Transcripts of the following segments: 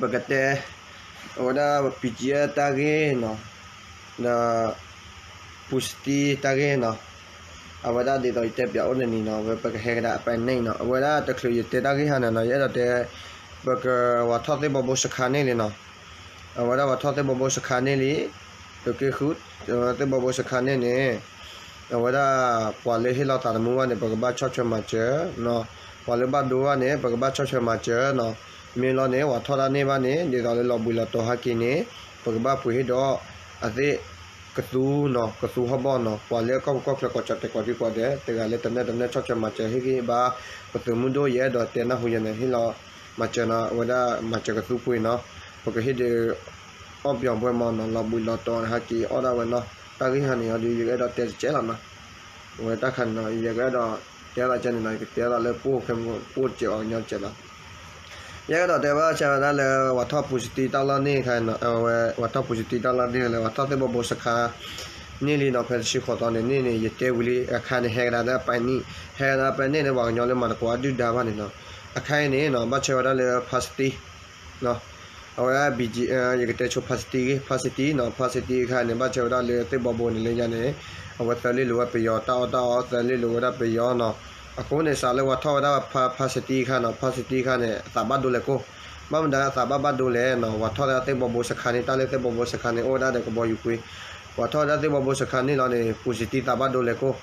ပကတဲ အဝဲဒၣ် ပံၣ်ကၠံၣ်အဲၣ်တၢ်ဂ့ၢ်နီၤ, ဒီး ပူၤစတံတၢ်ဂ့ၢ်နီၤ, အဝဲဒၣ်ဒ်သိးယတဲပၠးအိၣ်န့ၣ်နီၤ, ဝဲပကဟဲကဒါအပၢ်န့ၣ်နီၤ, အဝဲဒၣ်တချုးယတဲတၢ်ဂ့ၢ်ဟါန့ၣ်နီၤ, ယအဲၣ်ဒိးတဲ ပကဝၤထီၣ်သ့ၣ်ဘီဘိစခါန့ၣ်လံနီၤ, အဝဲဒၣ်ဝၤထီၣ်သ့ၣ်ဘီဘိစခါန့ၣ်လံ, သုးက့ဃု သ့ၣ်ဘီဘိစခါန့ၣ်န့ၣ် အဝဲဒၣ် ပှၤလၢဟ့ၣ်လီၤသးသမူဘၣ်န့ၣ် ပကဘၣ်ဆီၣ်ထွဲမၤစၢၤနီၤ, ပှၤလၢဘၣ်ဒိဘၣ်န့ၣ် ပကဘၣ်ဆီၣ်ထွဲမၤစၢၤနီၤ, မ့ၢ်လီၤန့ၣ် ဝၤထီၣ်တၢ်န့ၢ်ဘၣ်န့ၣ် ဒ်သိးလၢလီၤဘှံးလီၤတီၤဟဲက့ၤန့ၣ် ပကဘၣ်ပှ့ၤဟ့ၣ်ဒီး အသ့ၣ်ကသူနီၤ, ကသူဟီၣ်ဘီၣ်နီၤ, ပှၤလၢကီၢ်ပူၤကီၢ်ချၢကိးကၠီၣ်တဲာ်ကိးဒံကိးဒဲး တဂၤလၢတနၢ်တနၢ်ဆီၣ်ထွဲမၤစၢၤဟ့ၣ်ဂံၢ်ဟ့ၣ်ဘါ, ပသုးမုၢ်ဒိၣ်ယအဲၣ်ဒိးတဲနၢ်ဟူယၤန့ၣ် ဟ့ၣ်လီၤမၤစၢၤနီၤ, အဝဲဒၣ်မၤစၢၤကသူပှ့ၤနီၤ, ပကဟ့ၣ်ဒီး အီၣ်ပှဲၤမီၢ်နီၤ, လီၤဘှံးလီၤတီၤဟဲက့ၤအီၣ်ဒၣ်ဝဲနီၤ, တၢ်ဂ့ၢ်ဟါန့ၣ်အီၤဒီး ယကအဲၣ်ဒိးတဲတကဲးလီၤနီၤ, အဝဲတၢ်ခါန့ၣ်နီၤ ယကအဲၣ်ဒိးတဲလီၤကဲန့ၣ်နီၤ, ယကတဲလီၤလၢပအိၣ်ခဲ ပအိၣ်တကဲးအီၤညီတကဲးလီၤ. ယအဲၣ်ဒိးတဲဘၣ်ဆၢဝဲဒၣ်လၢ ဝၤထီၣ်ပူၤစတံတၢ်လီၢ်န့ၣ်ခါ, ဝၤထီၣ်ပူၤစတံတၢ်လီၢ်န့ၣ်လၢ ဝၤထီၣ်သ့ၣ်ဘီဘိစခါန့ၣ်လံနီၤ, ဖဲတဆံဃိးသီန့ၣ်န့ၣ်န့ၣ် ယတဲဝံၤလံ, အခါန့ၣ် ဟဲကဒါလၢအပၢ်န့ၣ်, ဟဲကဒါအပၢ်န့ၣ်န့ၣ် ပှၤကညီလၢမၤသကိးအဒုၣ်ဒါဘၣ်န့ၣ်နီၤ, အခါအံၤန့ၣ်နီၤ ဘၣ်ဆၢဝဲဒၣ်လၢဖါစတံ အဝဲဒၣ် ယကတဲဆိဖါစတံဂ့ၢ်, ဖါစတံနီၤ, ဖါစတံအခါန့ၣ် ဘၣ်ဆၢဝဲဒၣ်လၢသ့ၣ်ဘီဘိန့ၣ်လၢညါန့ၣ်, အဝဲသၢလ့ၣ်လိာ်ဝဲပယီၤတၢ်အီၣ်တၢ်အီ, သၢလ့ၣ်လိာ်ဝဲဒၣ်ပယီၤနီၤ, အဃိန့ၣ် စးလၢဝၤထီၣ်ဝဲဒၣ်ဖါစတံအခါနီၤ, ဖါစတံအခါန့ၣ် အသးဘၣ်ဒိလဲၣ်ကိၢ်, ဘၣ်မနုၤအသးဘၣ်ဘၣ်ဒိလဲၣ်နီၤ, ဝၤထီၣ်ဝဲဒၣ်သ့ၣ်ဘီဘိစခါန့ၣ်, တၢ်လၢသ့ၣ်ဘီဘိစခါန့ၣ် အိၣ်ဝဲဒၣ်ဒီးကဘီယူၤကွ့, ဝၤထီၣ်ဝဲဒၣ်သ့ၣ်ဘီဘိစခါန့ၣ်လီၤန့ၣ် ပူၤစတံသးဘၣ်ဒိလဲၣ်ကိၢ်,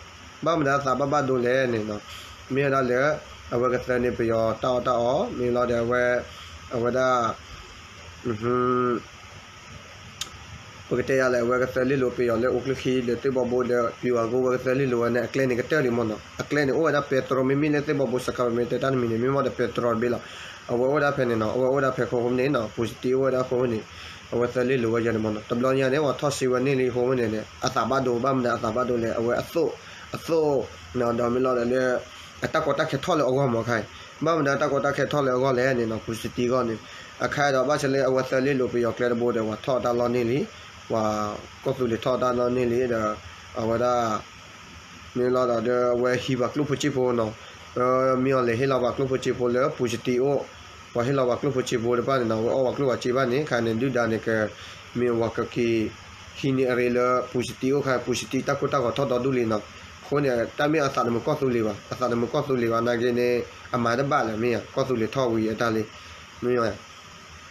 ဘၣ်မနုၤအသးဘၣ်ဘၣ်ဒိလဲၣ်န့ၣ်နီၤ, မ့ၢ်ဝဲဒၣ်လၢ အဝဲကသၢန့ၢ်ပယီၤတၢ်အီၣ်တၢ်အီ, မ့ၢ်လီၤဒီးအဝဲ, အဝဲဒၣ် ပကတဲယၤလဲၣ်, အဝဲကသၢလ့ၣ်လိာ်ပယီၤလၢအိၣ်ကျိၣ်ခံဒီးသ့ၣ်ဘီဘိဒီး ပှၤဂၤကိးဝဲကသၢလ့ၣ်လိာ်ဝဲန့ၣ် အကျဲန့ၣ်ကတၢၢ်လံမ့ၢ်နီၤ, အကျဲန့ၣ်အိၣ်ဝဲဒၣ်ပဲတြီ မ့မ့ၢ်လၢသ့ၣ်ဘီဘိစခါ ပမ့ၢ်တဲတၢ်တမံၤန့ၣ် မ့ၢ်မ့ၢ်ဒီးပဲတြီတဘ့ၣ်လီၤ, အဝဲအိၣ်ဝဲဒၣ်ဖဲန့ၣ်နီၤ, အဝဲအိၣ်ဝဲဒၣ်ဖဲဃိဃိန့ၣ်နီၤ, ပူၤစတံအိၣ်ဝဲဒၣ်ဃိန့ၣ်, အဝဲသၢလ့ၣ်လိာ်ဝဲယၤန့ၣ်မ့ၢ်နီၤ, တဘျီညါန့ၣ် ဝၤထီၣ်စ့ဝဲန့ၣ်လံဃိန့ၣ်န့ၣ် အသးဘၣ်ဒိ ဘၣ်မနုၤအသးဘၣ်ဒိလဲၣ်, အဝဲအသိၣ်, အသိၣ်, ဒီးမ့ၢ်လီၤဒီးလၢ အတၢ်ကီတၢ်ခဲထီၣ်လၢအဂီၢ်မ့ၢ်ခါအံၤ, ဘၣ်မနုၤတၢ်ကီတၢ်ခဲထီၣ်လၢအဂီၢ်လဲၣ်န့ၣ်နီၤ, ပူၤစတံအဂီၢ်န့ၣ်, အခါဒီးဘၣ်ဆၣ်လၢအဝဲသၢလ့ၣ်လိာ်ပယီၤကျဲတဘိဒီး ပှၤထီၣ်တၢ်လီၢ်န့ၢ်လံ, ပှၤကီၢ်သူလ့ၤထီၣ်တၢ်လီၢ်န့ၢ်လံဒီး အဝဲဒၣ် မ့ၢ်လီၤဒီး ဒီးအဝဲဟံးပှၤကျိၣ်ဖိစ့ဖိနီၤ, မ့ၢ်အီၤလဲၤဟ့ၣ်လီၤပှၤကျိၣ်ဖိစ့ဖိလၢပူၤစတံအိၣ်, ပှၤဟ့ၣ်လီၤပှၤကျိၣ်ဖိစ့ဖိတဖၣ်န့ၣ်နီၤ, အဝဲအီၣ်ပှၤကျိၣ်ပှၤစ့ဘၣ်န့ၣ် ခါန့ၣ် ဒုၣ်ဒါန့ၣ်က မ့ၢ်ဝၤကက့ၤ ဟံးန့ၢ်အရ့လၢပူၤစတံအိၣ်ခါ, ပူၤစတံတၢ်ကိၢ်တၢ်ဂီၤထီၣ်ဒီဒူၣ်လံနီၤ, အဃိန့ၣ် တၢ်မ့ၢ်အသးတမုာ်ကီၢ်သူလ့ၤဘၣ်, အသးတမုာ်ကီၢ်သူလ့ၤဘၣ်နာ်က့န့ၣ် အမၤတဘၣ်လၢၤမ့ၢ်ဧါ, ကီၢ်သူလ့ၤထီၣ်ဝံၤအတၢ်လံ, မ့ၢ်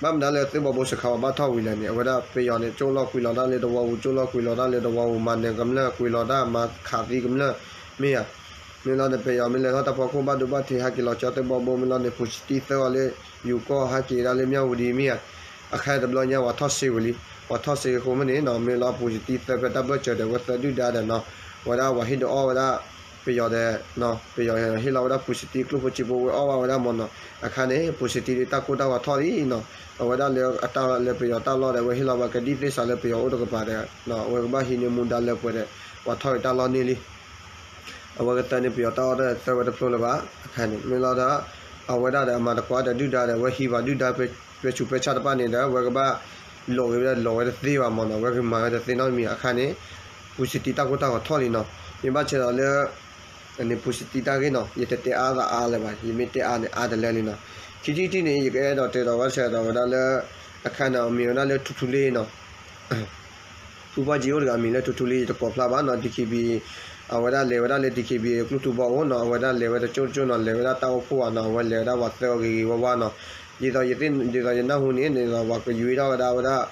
ဘၣ်မနုၤလၢသ့ၣ်ဘီဘိစခါဝဲဘၣ်ထီၣ်ဝံၤလဲၣ်န့ၣ်, အဝဲဒၣ်ပယီၤန့ၣ် ကၠိၣ်လီၤကွံာ်လီၤတၢ်လၢတဝီပူၤ, ကၠိၣ်လီၤကွံာ်လီၤတၢ်လၢတဝီပူၤ, မၤနၢၤကမျၢၢ်ကွံာ်လီၤတၢ်, မၤခးသံကမျၢၢ်, မ့ၢ်ဧါ, မ့ၢ်လီၤန့ၣ် ပယီၤမ့ၢ်လဲၤထီၣ်တၢ်ဖီခိၣ်ဘၣ်ဒိဘၣ်ထံး ဟဲက့ၤလီၤကၠီသ့ၣ်ဘီဘိ, မ့ၢ်လီၤန့ၣ် ပူၤစတံသၢအီၤလၢ ယူၤကီၢ် ဟဲက့ၤဒၣ်လၢမၠၣ်ဝတံၤမ့ၢ်ဧါ, အခါတဘျီညါ ပှၤထီၣ်စ့ဝံၤလံ, ပှၤထီၣ်စ့အဃိမ့ၢ်န့ၣ်နီၤ, မ့ၢ်လီၤပူၤစတံသၢဖဲတၢ်ဘၢၣ်စၢၤဒီး အဝဲသၢဒုၣ်ဒါဒီးနီၤ, အဝဲဒၣ်ပှၤဟ့ၣ်ဒီးအီၣ်ဝဲဒၣ် ပယီၤဒီး ပယီၤဟ့ၣ်လီၤဝဲဒၣ်ပူၤစတံကျိၣ်ဖိစ့ဖိဝဲအီၣ်ဘၣ်ဝဲဒၣ်မ့ၢ်နီၤ, အခါန့ၣ် ပူၤစတံဒ်တၢ်ကိၢ်တၢ်ဂီၤထီၣ်လံနီၤ, အဝဲဒၣ်လၢအတၢ်လၢပယီၤတၢ်လီၢ်ဒီး အဝဲဟ့ၣ်လီၤဘၣ်ကဒံၣ်သ့ၣ်စးလၢပယီၤအိၣ်တကပၤဒီး အဝဲကဘၣ်ဟံးန့ၢ်မူဒါလၢပှဲၤဒီး ပှၤထီၣ်ဝဲတၢ်လီၢ်န့ၢ်လံ အဝဲကသၢန့ၢ်ပယီၤတၢ်အီၣ်တၢ်သၢဝဲတဖျိလၢၤဘၣ်, အခါန့ၣ် မ့ၢ်လီၤဒီး အဝဲဒၣ်ဒီးအမၤသကိးဒီးဒုၣ်ဒါဒီး အဝဲဟံးဘၣ်ဒုၣ်ဒါပဲဆူးပဲဆါတဖၣ်န့ၣ်ဒီး အဝဲကဘၣ်လိးက့ၤဝဲဒၣ်လိးဝဲတသ့ဘၣ်မ့ၢ်နီၤ, အဝဲကမၤဝဲတသ့နီတမံၤ အခါန့ၣ် ပူၤစတံတၢ်ကိၢ်တၢ်ဂီၤထီၣ်လံနီၤ, မ့ၢ်ဘၣ်ဆၣ်ဒီးလၢ န့ၣ်ပူၤစတံတၢ်ဂ့ၢ်နီၤ, ယတတဲအါသးအါလၢၤဘၣ်, ယမ့ၢ်တဲအါန့ၣ်အါတလၢလံနီၤ, ခံထံၣ်တထံၣ်န့ၣ် ယကအဲၣ်ဒိးတဲဒီးဘၣ်ဆၣ်ဒီးဝဲဒၣ်လၢ အခါန့ၣ် အမံၤဝဲဒၣ်လၢထူထူလ့နီၤ ဖုပှၢ်ကံအိၣ်တဂၤအမံၤလၢထူထူလ့ ယတကိးဖျါဘၣ်နီၤ, DKB အဝဲဒၣ်လဲၤဝဲဒၣ်လၢ DKB ကျိၣ်ထူဘီအိၣ်နီၤ, အဝဲဒၣ်လဲၤဝဲတကၠိၢ်တကၠိၢ်နီၤ, လဲၤဝဲဒၣ်တၢ်အိၣ်ဖှိၣ်ဘၣ်နီၤ, အဝဲလဲၤဝဲဒၣ်ပှၤသၢဂ့ၤဂ့ၤဝါဝါနီၤ, ဒ်သိးယသ့ၣ် ဒ်သိးယနၢ်ဟူန့ၣ် ဒ်သိးပှၤကယွ့ထီၣ်ဝဲဒၣ်ဝဲဒၣ်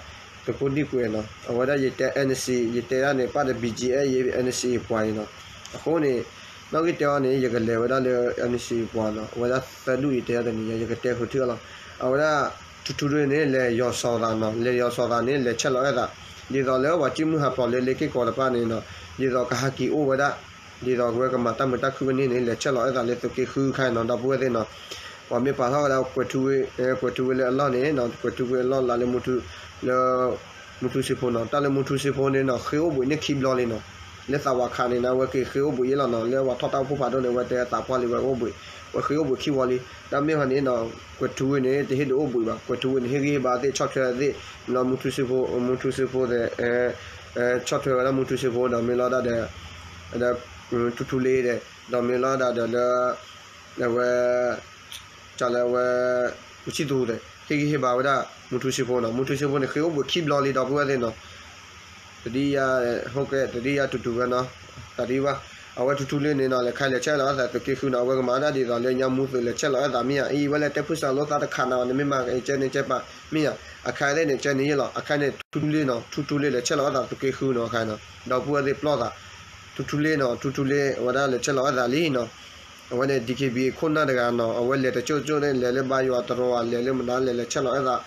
သုးခိၣ်ဒံၣ်ကွဲးနီၤ, အဝဲဒၣ်ယတဲ NC ယတဲဒၣ်န့ၣ် ပၣ်ဒီး BGF ယ NC ပှၤအံၤနီၤ, အဃိန့ၣ် နီၣ်ဂံၢ်တဲအီၤန့ၣ် ယကလဲၤဝဲဒၣ်လၢ NC ပှၤနီၤ, အဝဲဒၣ်သၢဒူၣ်ယတဲဒၣ်တနံၤညါ ယကတဲဃုာ်ထံၣ်အီၤလီၤ, အဝဲဒၣ် ထူထူဒုန့ၣ် လဲၤယီၤစီၤသးနီၤ, လဲၤယီၤစီၤသးန့ၣ် လဲၤဆဲးလီၤအဲၣ်သး, ဒ်သိးလၢပှၤကံၢ်မုၢ်ဟးဖျိးလၢလ့က့ၢ်ကီးတဖၣ်န့ၣ်နီၤ, ဒ်သိးကဟးက့ၤအိၣ်ဝဲဒၣ်, ဒ်သိးကဝဲကမၤတၢ်မုာ်တၢ်ခုၣ်ဝဲန့ၣ်န့ၣ် လဲၤဆဲးလီၤအဲၣ်သးလၢသုးက့ဃုခါနီၤ, ဒီပုၢ်ဝဲၢ်သ့ၣ်နီၤ, ပှၤမ့ၢ်ပာ်ထီၣ်ဝဲဒၣ် ကွဲးထူဝ့ ကွဲးထူဝ့လၢအလီၢ်န့ၣ်နီၤ, ကွဲးထူဝ့အလီၢ်လၢမူထူ လၢ မူထူစ့ဖိနီၤ, တၢ်လၢမူထူစ့ဖိန့ၣ်နီၤ ဃ့အိၣ်ဘှံးန့ၢ်ခံဘျီလံနီၤ, လၢသးဝးခးန့ၣ်နီၤ အဝဲက့ၤဃ့အိၣ်ဘှံးယဲလီၤနီၤ, လၢပှၤထီၣ်တၢ်အိၣ်ဖှိၣ်ဖးဒိၣ်န့ၣ် အဝဲတဲသးပှၢ်လံ ဝဲအိၣ်ဘှံး, ဝဲဃ့အိၣ်ဘှံးခံဝီလံ, တၢ်မ့ၢ်ဟီန့ၣ်နီၤ ကွဲးထူဝ့န့ၣ် တဟ့ၣ်ဒုးအိၣ်ဘှံးဘၣ်, ကွဲးထူဝ့န့ၣ် ဟ့ၣ်ဂံၢ်ဟ့ၣ်ဘါသ့ၣ် ဆီၣ်ထွဲသ့ၣ်, လၢမူထူစ့ဖိ, မူထူစ့ဖိသ့ၣ် ဆီၣ်ထွဲဝဲဒၣ်မူထူစ့ဖိ ဒီးမ့ၢ်လီၤဒၣ်ဒီး ဒီး ထူထူလ့ဒီး ဒီးမ့ၢ်လီၤဒၣ်ဒီးလၢ အဝဲ တၢ်လၢအဝဲ ပူၤဆံၣ်သူဒီး ဟ့ၣ်ဂံၢ်ဟ့ၣ်ဘါဝဲဒၣ် မူထူစ့ဖိနီၤ, မူထူစ့ဖိန့ၣ် ဃ့အိၣ်ဘှံးခံဘျီလံ ဒီပုၢ်ဝဲၢ်သ့ၣ်နီၤ, တဒ်ယၤ ဟိကဲ တဒ်ယၤတူၢ်တူၢ်ဝဲနီၤ, တၢ်ဒ်ဘၣ်, အဝဲထူထူလ့န့ၣ်နီၤ လဲၤခါလဲၤဆဲးလီၤအသးသုးက့ဃုနီၤ, အဝဲကမၤဒၣ်ဒ်သိးလၢညါမူသုးလဲၤဆဲးလီၤအသးမ့ၢ်ဧါ, အံၤဝဲလဲၤတဲဖုစၢ်လိသးတခါနီၤ, နမ့ၢ်မၤကဲကဲန့ၣ်ကဲပာ်မ့ၢ်ဧါ, အခါသ့ၣ်န့ၣ်ကဲန့ၣ်ယ့ၢ်လီၤ, အခါန့ၣ် ထူထူလ့နီၤ, ထူထူလ့လဲၤဆဲးလီၤအသးသုးက့ဃုနီၤ, အခါနီၤ ဒီပုၢ်ဝဲၢ်သ့ၣ်ပျီၢ်သး, ထူထူလ့နီၤ, ထူထူလ့ အဝဲဒၣ်လဲၤဆဲးလီၤအသးလံနီၤ အဝဲန့ၣ် DKBA ခိၣ်နၢ်တဂၤနီၤ, အဝဲလဲၤတကၠိၣ်ကၠိၣ်န့ၣ် လဲၤလၢဘါယွၤတရီဧါ, လဲၤလၢမနုၤလဲၣ်, လဲၤဆဲးလီၤအသး,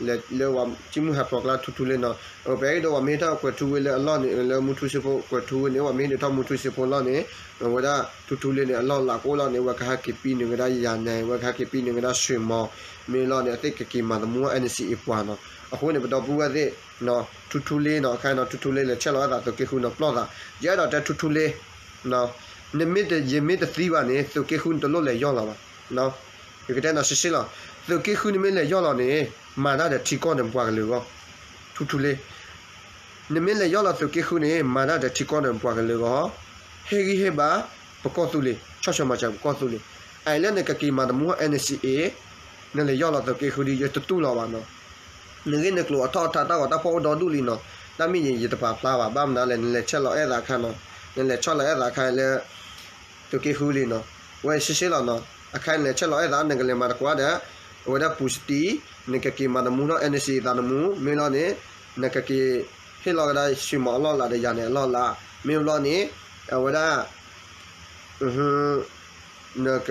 လဲၤလၢဝဲကံၢ်မုၢ်ဟးဖျိးကျါ ထူထူလ့နီၤ, ပအဲၣ်ဒိးဝဲမ့ၢ်ဟ့ၣ်ထီၣ်ကွဲးထူဝ့လၢအလီၢ်န့ၣ်, လၢမူထူစ့ဖိကွဲးထူဝ့န့ၣ်, ဝဲမ့ၢ်ဟ့ၣ်ဒုးထီၣ်မူထူစ့ဖိလီၢ်န့ၣ်, အဝဲဒၣ်ထူထူလ့န့ၣ် အလီၢ်လၤကအိၣ်လီၢ်န့ၣ် အဝဲကဟဲက့ၤပံန့ၢ်ဝဲဒၣ်ယၤနဲ, အဝဲကဟဲက့ၤပံန့ၢ်ဝဲဒၣ်ဆွ့ၣ်မီၤ, မ့ၢ်လီၢ်န့ၣ် အသ့ၣ်ကက့ၤမၤသမူ NCA ပှၤနီၤ, အဃိန့ၣ် ပဒီပုၢ်ဝဲၢ်သ့ၣ် ထူထူလ့နီၤ, အခါနီၤ ထူထူလ့လဲၤဆဲးလီၤအသးသုးက့ဃုနီၤ ပျီၢ်သး, ယအဲၣ်ဒိးတဲထူထူလ့ နမ့ၢ်တ, ယမ့ၢ်တသံဘၣ်န့ၣ် သုးက့ဃုန့ၣ်တလိၣ်လဲၤယီၢ်လီၤဘၣ်. ယကတဲနၤရှဲရှဲလီၤ. သုးက့ဃုနမ့ၢ်လဲၤယီၢ်လီၤန့ၣ် မၤတၢ်ဒီးထံကီၢ်ဒီးပှၤကလုာ်အဂီၢ်, ထူထူလ့, နမ့ၢ်လဲၤယီၢ်လီၤသုးက့ဃုန့ၣ် မၤတၢ်ဒီးထံကီၢ်ဒီးပှၤကလုာ်အဂီၢ်, ဟ့ၣ်ဂံၢ်ဟ့ၣ်ဘါ ပကီၢ်သူလ့ၤ, ဆီၣ်ထွဲမၤစၢၤပကီၢ်သူလ့ၤ, အအံၤလၢနကက့ၤမၤသမူ NCA, နလဲၤယီၢ်လီၤသုးက့ဃုဒီး ယတတူၢ်လီၤဘၣ်နီၤ. နဂ့ၢ်နကျိၤအထီၣ်အထါ တၢ်ဂီၤတၢ်ဖီၣ်အိၣ်ဒီဒူၣ်လံနီၤ, တၢ်မ့ၢ်ယံၤယတပာ်ဖျါဘၣ်, ဘၣ်မနုၤလဲၣ် နလဲၤဆဲးလီၤအဲၣ်သးအခါနီၤ, နလဲၤဆီၣ်လီၤအဲၣ်သးအခါလၢ သုးက့ဃုလံနီၤ, ဝဲရှဲရှဲလီၤနီၤ, အခါနလဲၤဆဲးလီၤအဲၣ်သး နကလဲၤမၤတကွၢ်ဒီး အဝဲဒၣ်ပူၤစတံ, နကက့ၤမၤသမူထီၣ် NCA သးသမူ, မ့ၢ်လီၤန့ၣ် နကက့ၤဟ့ၣ်လီၤကဒါဆွ့ၣ်မီၤအလီၢ်လၤဒီးယၤနဲအလီၢ်လၤ, မ့ၢ်ဘျီန့ၣ် အဝဲဒၣ် နက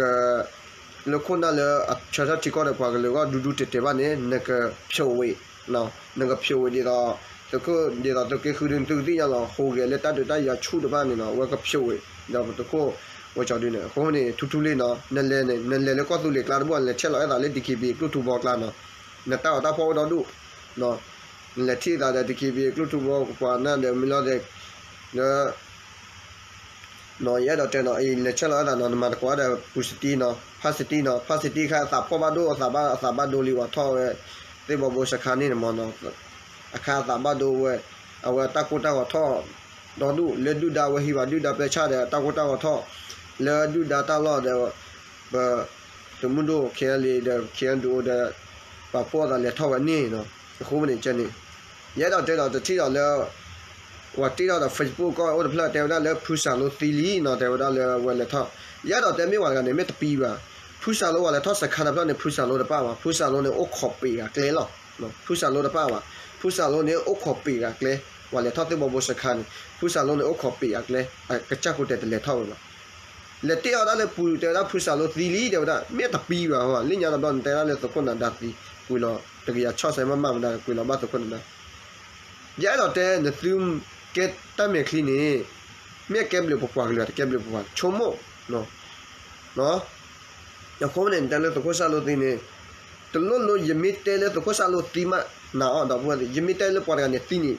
လၢခိၣ်နၢ်လၢအဆၢထၢၣ်ထံကီၢ်ဒီးပှၤကလုာ်အဂီၢ် ဒူဒူတဲာ်တဲာ်ဘၣ်န့ၣ် နကဖျိးဝံၤ, နကဖျိးဝံၤဒ်သိး သုးခိၣ် ဒ်သိးသုးက့ဃုဒုး သုကသ့ၣ်ညါလီၤ ဟူးဂဲၤလၢတၢ်ဒုးတၢ်ယၤဆူၣ်တဖၣ်န့ၣ်နီၤ, အဝဲကဖျိးဝံၤ ဒီးပသုးခိၣ် ဝဲကၠီဒုးန့ၣ်, အဃိန့ၣ် ထူထူလ့နီၤ, နလဲၤန့ၣ် နလဲၤလၢကီၢ်သူလ့ၤကျါတဘိ နလဲၤဆဲးလီၤအဲၣ်သးလၢ DKBA ကျိၣ်ထူဘီကျါနီၤ, နတၢ်ဂီၤတၢ်ဖီၣ်အိၣ်ဒီဒူၣ်, နလဲၤထံၣ်သးဒီး DKBA ကျိၣ်ထူဘီပှၤနၢ်ဒီးမ့ၢ်လီၤဒီး ယအဲၣ်ဒိးတဲနီၤ, အံၤလဲၤဆဲးလီၤအသးနီၤ, နမၤတကွၢ်ဒီး ပူၤစတံနီၤ, ဖါစတံနီၤ, ဖါစတံခါအသးဖီၣ်ဘၣ်ဒိၣ် အသးဘၣ် အသးဘၣ်ဒိလံ ဝဲထီၣ်ဝဲ သ့ၣ်ဘီဘိစခါန့ၣ်န့ၣ်မ့ၢ်နီၤ, အခါအသးဘၣ်ဒိဝဲ, အဝဲတၢ်ကိၢ်တၢ်ဂီၤထီၣ် ဒီဒူၣ် လၢဒုၣ်ဒါဝဲဟံးဘၣ်ဒုၣ်ဒါပဲဆၣ်ဒီး တၢ်ကိၢ်တၢ်ဂီၤထီၣ် လၢဒုၣ်ဒါတၢ်လီၢ်ဒီး ပသုးမုၢ်ဒိၣ် KNLA ဒီး KNDO ဒီး ပာ်ဖှိၣ်အသးလဲၤထီၣ်ဝဲန့ၣ်နီၤ, အဃိမ့ၢ်န့ၣ်ကဲန့ၣ်, ယအဲၣ်ဒိးတဲဒီးတထံၣ်ဒီးလၢ ပှၤတ့ထီၣ်ဒီး Facebook ကီၢ်အိၣ်တဖျၢၣ်တဲဝဲဒၣ်လၢဖုစၢ်လိသံလံနီၤ, တဲဝဲဒၣ်လၢဝဲလဲၤထီၣ်, ယအဲၣ်ဒိးတဲမ့ၢ်ဝဲတဂၤန့ၣ် မ့ၢ်တပံၤဘၣ်, ဖုစၢ်လိဝဲလဲၤထီၣ်စခါတဖျၢၣ်န့ၣ် ဖုစၢ်လိတပၣ်ဘၣ်, ဖုစၢ်လိန့ၣ်အိၣ်ခိးပ့ၤဂၤကျဲလီၤ, ဖုစၢ်လိတပၣ်ဘၣ်, ဖုစၢ်လိန့ၣ်အိၣ်ခိးပ့ၤဂၤကျဲ, ဝဲလဲၤထီၣ်သ့ၣ်ဘီဘိစခါန့ၣ် ဖုစၢ်လိန့ၣ်အိၣ်ခိးပ့ၤဂၤကျဲ, ကစၢ်ကိးတဲာ်တလဲၤထီၣ်ဝဲဘၣ် လဲၤတ့အီၤဒၣ်လၢပူၤ တဲဝဲဒၣ်ဖုစၢ်လိသံလံ တဲဝဲဒၣ် မ့ၢ်တပံၤဘၣ်ဟီ, လၢညါတဘျီနတဲဒၣ်လၢသုးခိၣ်နၤဒါသံ, ကွံာ်လီၤ တကယၤဆီၣ်စဲးမးမးမတၤ ကွံာ်လီၤဘၣ်သုးခိၣ်နၤဒါ, ယအဲၣ်ဒိးတဲနသုကဲတၢ်မဲာ်ချံန့ၣ်, မ့ၢ်အကဲဘျုးပပှၤကလုာ် တကဲဘျုးပပှၤ ဆိကမိၣ် အဃိန့ၣ် နတဲလၢသုးခိၣ်စၢ်လိသံန့ၣ်, တလိၣ်လိၣ် ယမ့ၢ်တဲလၢသုးခိၣ်စၢ်လိသံမး နၤအီၤဒီပုၢ်ဝဲၢ်သ့ၣ်, ယမ့ၢ်တဲလၢပှၤတဂၤန့ၣ်သံန့ၣ်,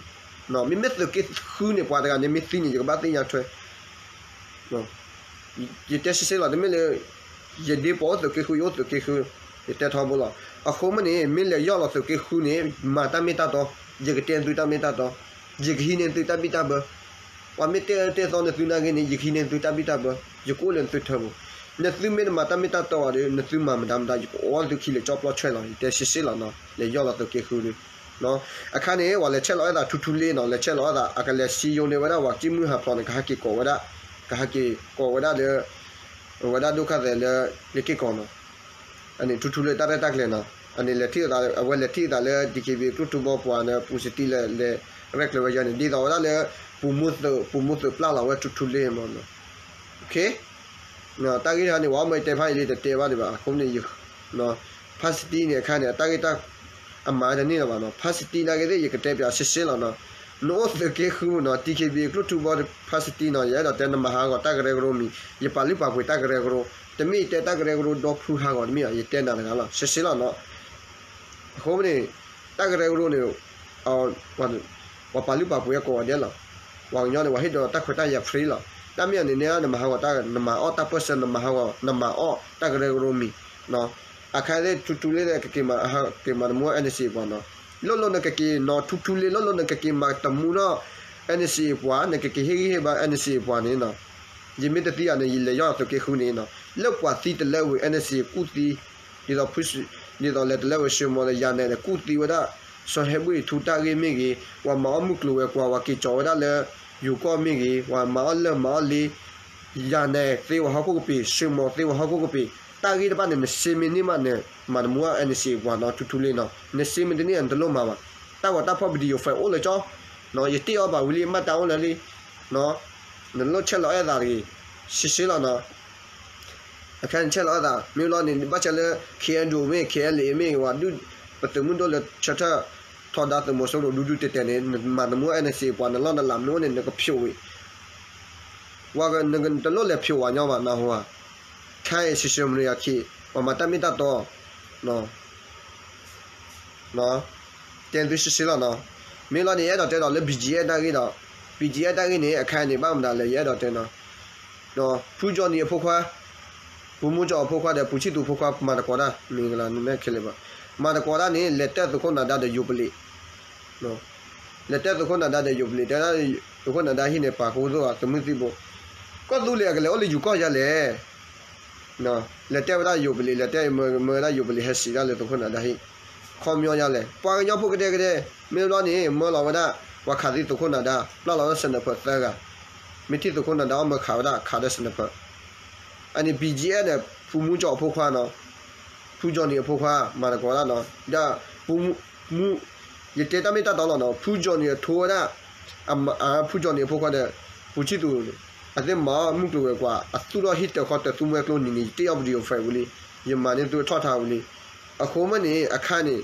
မ့မ့ၢ်သုးက့ဃုန့ၣ် ပှၤတဂၤန့ၣ်မ့ၢ်သံန့ၣ် ယကဘၣ်သ့ၣ်ညါထွဲ ယတဲရှဲရှဲလီၤ, တမ့ၢ်လၢ ယဒ့ပိာ်အိၣ်သုးက့ဃု ယအိၣ်သုးက့ဃု, ယတဲထီဘိလီၤ. အဃိမ့ၢ်န့ၣ် မ့ၢ်လဲၤယီၢ်လီၤသုးက့ဃုန့ၣ် မၤတၢ်မ့ၢ်တၢ်တီ, ယကတဲသုတၢ်မ့ၢ်တၢ်တီ, ယကဟံးန့ၢ်သုတၢ်ဘံၣ်တၢ်ဘၢ, ပှၤမ့ၢ်တဲအၢတဲသီနသုနာ်က့န့ၣ် ယကဟံးန့ၢ်သုတၢ်ဘံၣ်တၢ်ဘၢ, ယကအိၣ်လၢနသုထၢပူၤ, နသုမ့ၢ်တမၤတၢ်မ့ၢ်တၢ်တီဘၣ်ဒီး နသုမၤမတၤမတၤ ယကအိးသုခံလၢကၠီပျီဆွဲလီၤ, ယတဲရှဲရှဲလီၤနီၤ, လဲၤယီၢ်လီၤသုးက့ဃုဒီး အခါန့ၣ် ပှၤလဲၤဆဲးလီၤအဲၣ်သးထူထူလ့နီၤ, လဲၤဆဲးလီၤအဲၣ်သး အကလဲၤစံယိၤန့ၢ်ဝဲဒၣ် ပှၤကံၢ်မုၢ်ဟးဖျိးန့ၣ် ကဟးက့ၤကိးဝဲဒၣ်, ကဟးက့ၤကိးဝဲဒၣ်လၢ ဝဲဒၣ်ဒိၣ်ခါသဲးလၢ လ့က့ၢ်ကီးနီၤ, အန့ၣ်ထူထူလ့တၢ်ရဲၣ်တၢ်ကျဲၤနီၤ, အန့ၣ်လဲၤထံၣ်သး အဝဲလဲၤထံၣ်သးလၢ DKBA ကျိၣ်ထူဘီပှၤန့ၣ် ပူၤစတံလဲၤ လဲၤရဲၣ်ကျဲၤဝဲယဲန့ၣ် ဒ်သိးဝဲဒၣ်လၢ ပူၤမူသုး ပူၤမူသုးပျၢ်လီၤဝဲထူထူလ့မးနီၤ, တၢ်ဂ့ၢ်တခါန့ၣ် ပှၤမ့ၢ်တဲဖးယံာ်လံတတဲဘၣ်ဒံးဘၣ်, အဃိန့ၣ် ဖါစတံန့ၣ်အခါန့ၣ် အတၢ်ဂ့ၢ်တၢ်အမၤတန့ၢ်လၢၤဘၣ်နီၤ, ဖါစတံနာ်က့သ့ၣ် ယကတဲပၠးရှဲရှဲလီၤနီၤ, နအိၣ်သုးက့ဃုနီၤ, DKBA ကျိၣ်ထူဘီဖါစတံနီၤ, ယအဲၣ်ဒိးတဲနမၤဟးဂီၤတၢ်ကရၢကရိမံၤ, ယပာ်လုၢ်ပာ်ပှ့ၤတၢ်ကရၢကရိ, တမ့ၢ်ယတဲတၢ်ကရၢကရိဒီဖုဟးဂီၤတမ့ၢ်ဘၣ်, ယတဲနၤတဂၤလီၤ, ရှဲရှဲလီၤနီၤ. အဃိန့ၣ် တၢ်ကရၢကရိန့ၣ် ပှၤပာ်လုၢ်ပာ်ပှ့ၤအကိးဂၤဒဲးလီၤ. ပှၤကညီန့ၣ် ပှၤဟ့ၣ်ဒီးတၢ်ခွဲးတၢ်ယာ် free လီၤ. တၢ်မ့ၢ်အန့ၣ်န့ၣ် နမၤဟးဂီၤတၢ် နမၤအီၣ်တၢ်ပၢၢ်ဆၢ နမၤဟးဂီၤ နမၤအီၣ်တၢ်ကရၢကရိမံၤ အခါသ့ၣ်ထူထူလ့ ကက့ၤမၤတမူ NCA ပှၤနီၤ. လိၣ်လိၣ်နကက့ၤနီၤ ထူထူလ့ လိၣ်လိၣ်နကက့ၤမၤတမူထီၣ် NCA ပှၤ နကက့ၤဟ့ၣ်ဂံၢ်ဟ့ၣ်ဘါ NCA ပှၤန့ၣ်နီၤ. ယမ့ၢ်တသံအီၤန့ၣ် ယလဲၤယီၢ်သုးက့ဃုန့ၣ်နီၤ. လၢပှၤသံတလၢဝံၤ NCA ကူၣ်သံ ဒ်သိးဖု ဒ်သိးလဲၤတလၢဝဲရှ့မိၤဒီး ယၤနဲၣ်ဒီးကူၣ်သံဝဲဒၣ် စီၤဟဲဘှ့ၣ်ထူတၢ်ဂ့ၢ်မ့ၢ်ဂ့ၤ, ပှၤမၤအီၣ်မုၢ်ကျိၤဝဲၤကွာ် ပှၤက့ၤကၠီၤဝဲဒၣ်လၢ ယိၤကီၢ်မ့ၢ်ဂ့ၤ, ပှၤမၤအီၣ်လၢၢ်မၤအီၣ်လ့ ယၤနဲၣ်သ့ဝဲဟီၣ်ခိၣ်ကပ့ၤ, ရှ့မိၤသ့ဝဲဟီၣ်ခိၣ်ကပ့ၤ, တၢ်ဂ့ၢ်တဖၣ်န့ၣ် နစ့မ့ၢ်န့ၢ်မးန့ၣ် မၤတမူအ NCA ပှၤနီၤ ထူထူလ့နီၤ, နစ့မ့ၢ်တန့ၢ် နတလိၣ်မၤဘၣ်. တၢ်ဂီၤတၢ်ဖီၣ် video file အိၣ်လၢကၠီ ယတ့ၢ်အီၣ်ဘၣ်ဝံၤလံ မၤတၢ်အိၣ်လၢလံ, နလိၣ်ဆဲးလီၤအဲၣ်သးတဂ့ၤ, ရှဲရှဲလီၤနီၤ. အခါန့ၣ်ဆဲးလီၤအသး မ့ၢ်ဘျီန့ၣ် ဘၣ်ဆၣ်လၢ KNDO မ့ၢ် KNLA မ့ၢ် ဝဲဒုၣ် ပသုးမုၢ်ဒိၣ်လၢဆၢထၢၣ်ထီဒါသုးမီၤစိရိၤဒူဒူတဲာ်တဲာ်န့ၣ် နမၤနမူ NCA ပှၤ နလီၢ်နလၤမ့ၢ်အိၣ်န့ၣ် နကဖျိးဝံၤ ပှၤနတလိၣ်လဲၤဖျိးဝဲညီဘၣ် နၢ်ဟူဧါ. ခဲအံၤ social media ခံ ပှၤမၤတၢ်မ့ၢ်တၢ်တီ တဲသုရှဲရှဲလီၤနီၤ. မ့ၢ်လီၤန့ၣ် ယအဲၣ်ဒိးတဲဒီးလၢ BGF တၢ်ဂ့ၢ်ဒီး BGF တၢ်ဂ့ၢ်န့ၣ် အခါန့ၣ် ဘၣ်မတၤလဲၣ် ယအဲၣ်ဒိးတဲနီၤ. ဖုကၠီနံၤအဖိခွါ, ဖုမူကၠီအဖိခွါဒီး ဖုဆံသူးဖိခွါ မၤသကိးတၢ် မ့ၢ်ကလါနမဲာ်ခဲလၢာ်ဘၣ်, မၤသကိးတၢ်န့ၣ် လဲၤတဲသုးခိၣ်နၤဒါဒီးယိၤပလံး လဲၤတဲသုးခိၣ်နၤဒါဒီးယိၤပလံး တဲဒၣ်သုးခိၣ်နၤဒါဟံၣ်န့ၣ် ပာ်ခူသူၣ်အသုးမုၢ်သံၣ်ဘိ, ကီၢ်သူလ့ၤအကလဲၤအိၣ်လၢယိၤကီၢ်ယါလဲၣ်. လဲၤတဲဝဲဒၣ်ယိၤပလံး လဲၤတဲမၢဝဲဒၣ်ယိၤပလံးဟဲစံးဒၣ်လၢသုးခိၣ်နၤဒါဟံၣ်, ခီပညီယါလဲၣ် ပှၤကညီဖိကဒဲကဒဲ, မ့ၢ်ဘျီန့ၣ် မၢလီၤဝဲဒၣ် ပှၤခးသံသုးခိၣ်နၤဒါ ပျၢ်လီၤဝဲ sniper သၢဂၤ, မ့ၢ်ထံၣ်သုးခိၣ်နၤဒါအီၣ်မၢခးဝဲဒၣ် ခးဒီး sniper အန့ၣ် BGF န့ၣ် ဖုမူကၠီအဖိခွါနီၤ, ဖုကၠီနံၤအဖိခွါ မၤသကိးဒၣ်နီၤ, ဒ် ဖုမူ, ယတဲတၢ်မ့ၢ်တၢ်တီလီၤနီၤ, ဖုကၠီနံၤအထိဝဲဒၣ်, ဖုကၠီနံၤအဖိခွါဒီး ဖုဆံသူးန့ၣ် အသ့ၣ်မၤအီၣ်မုၢ်ကျိၤဝဲၤကွာ် အသူၣ်ထီၣ်ဟံၣ်တၢၤဃီတၢၤသူမှဲကျိနံၤန့ၣ် ယတ့အီၣ် video file ဝံၤလံ, ယမၤန့ၢ်သုထီၣ်ထါဝံၤလံ. အဃိမ့ၢ်န့ၣ် အခါန့ၣ်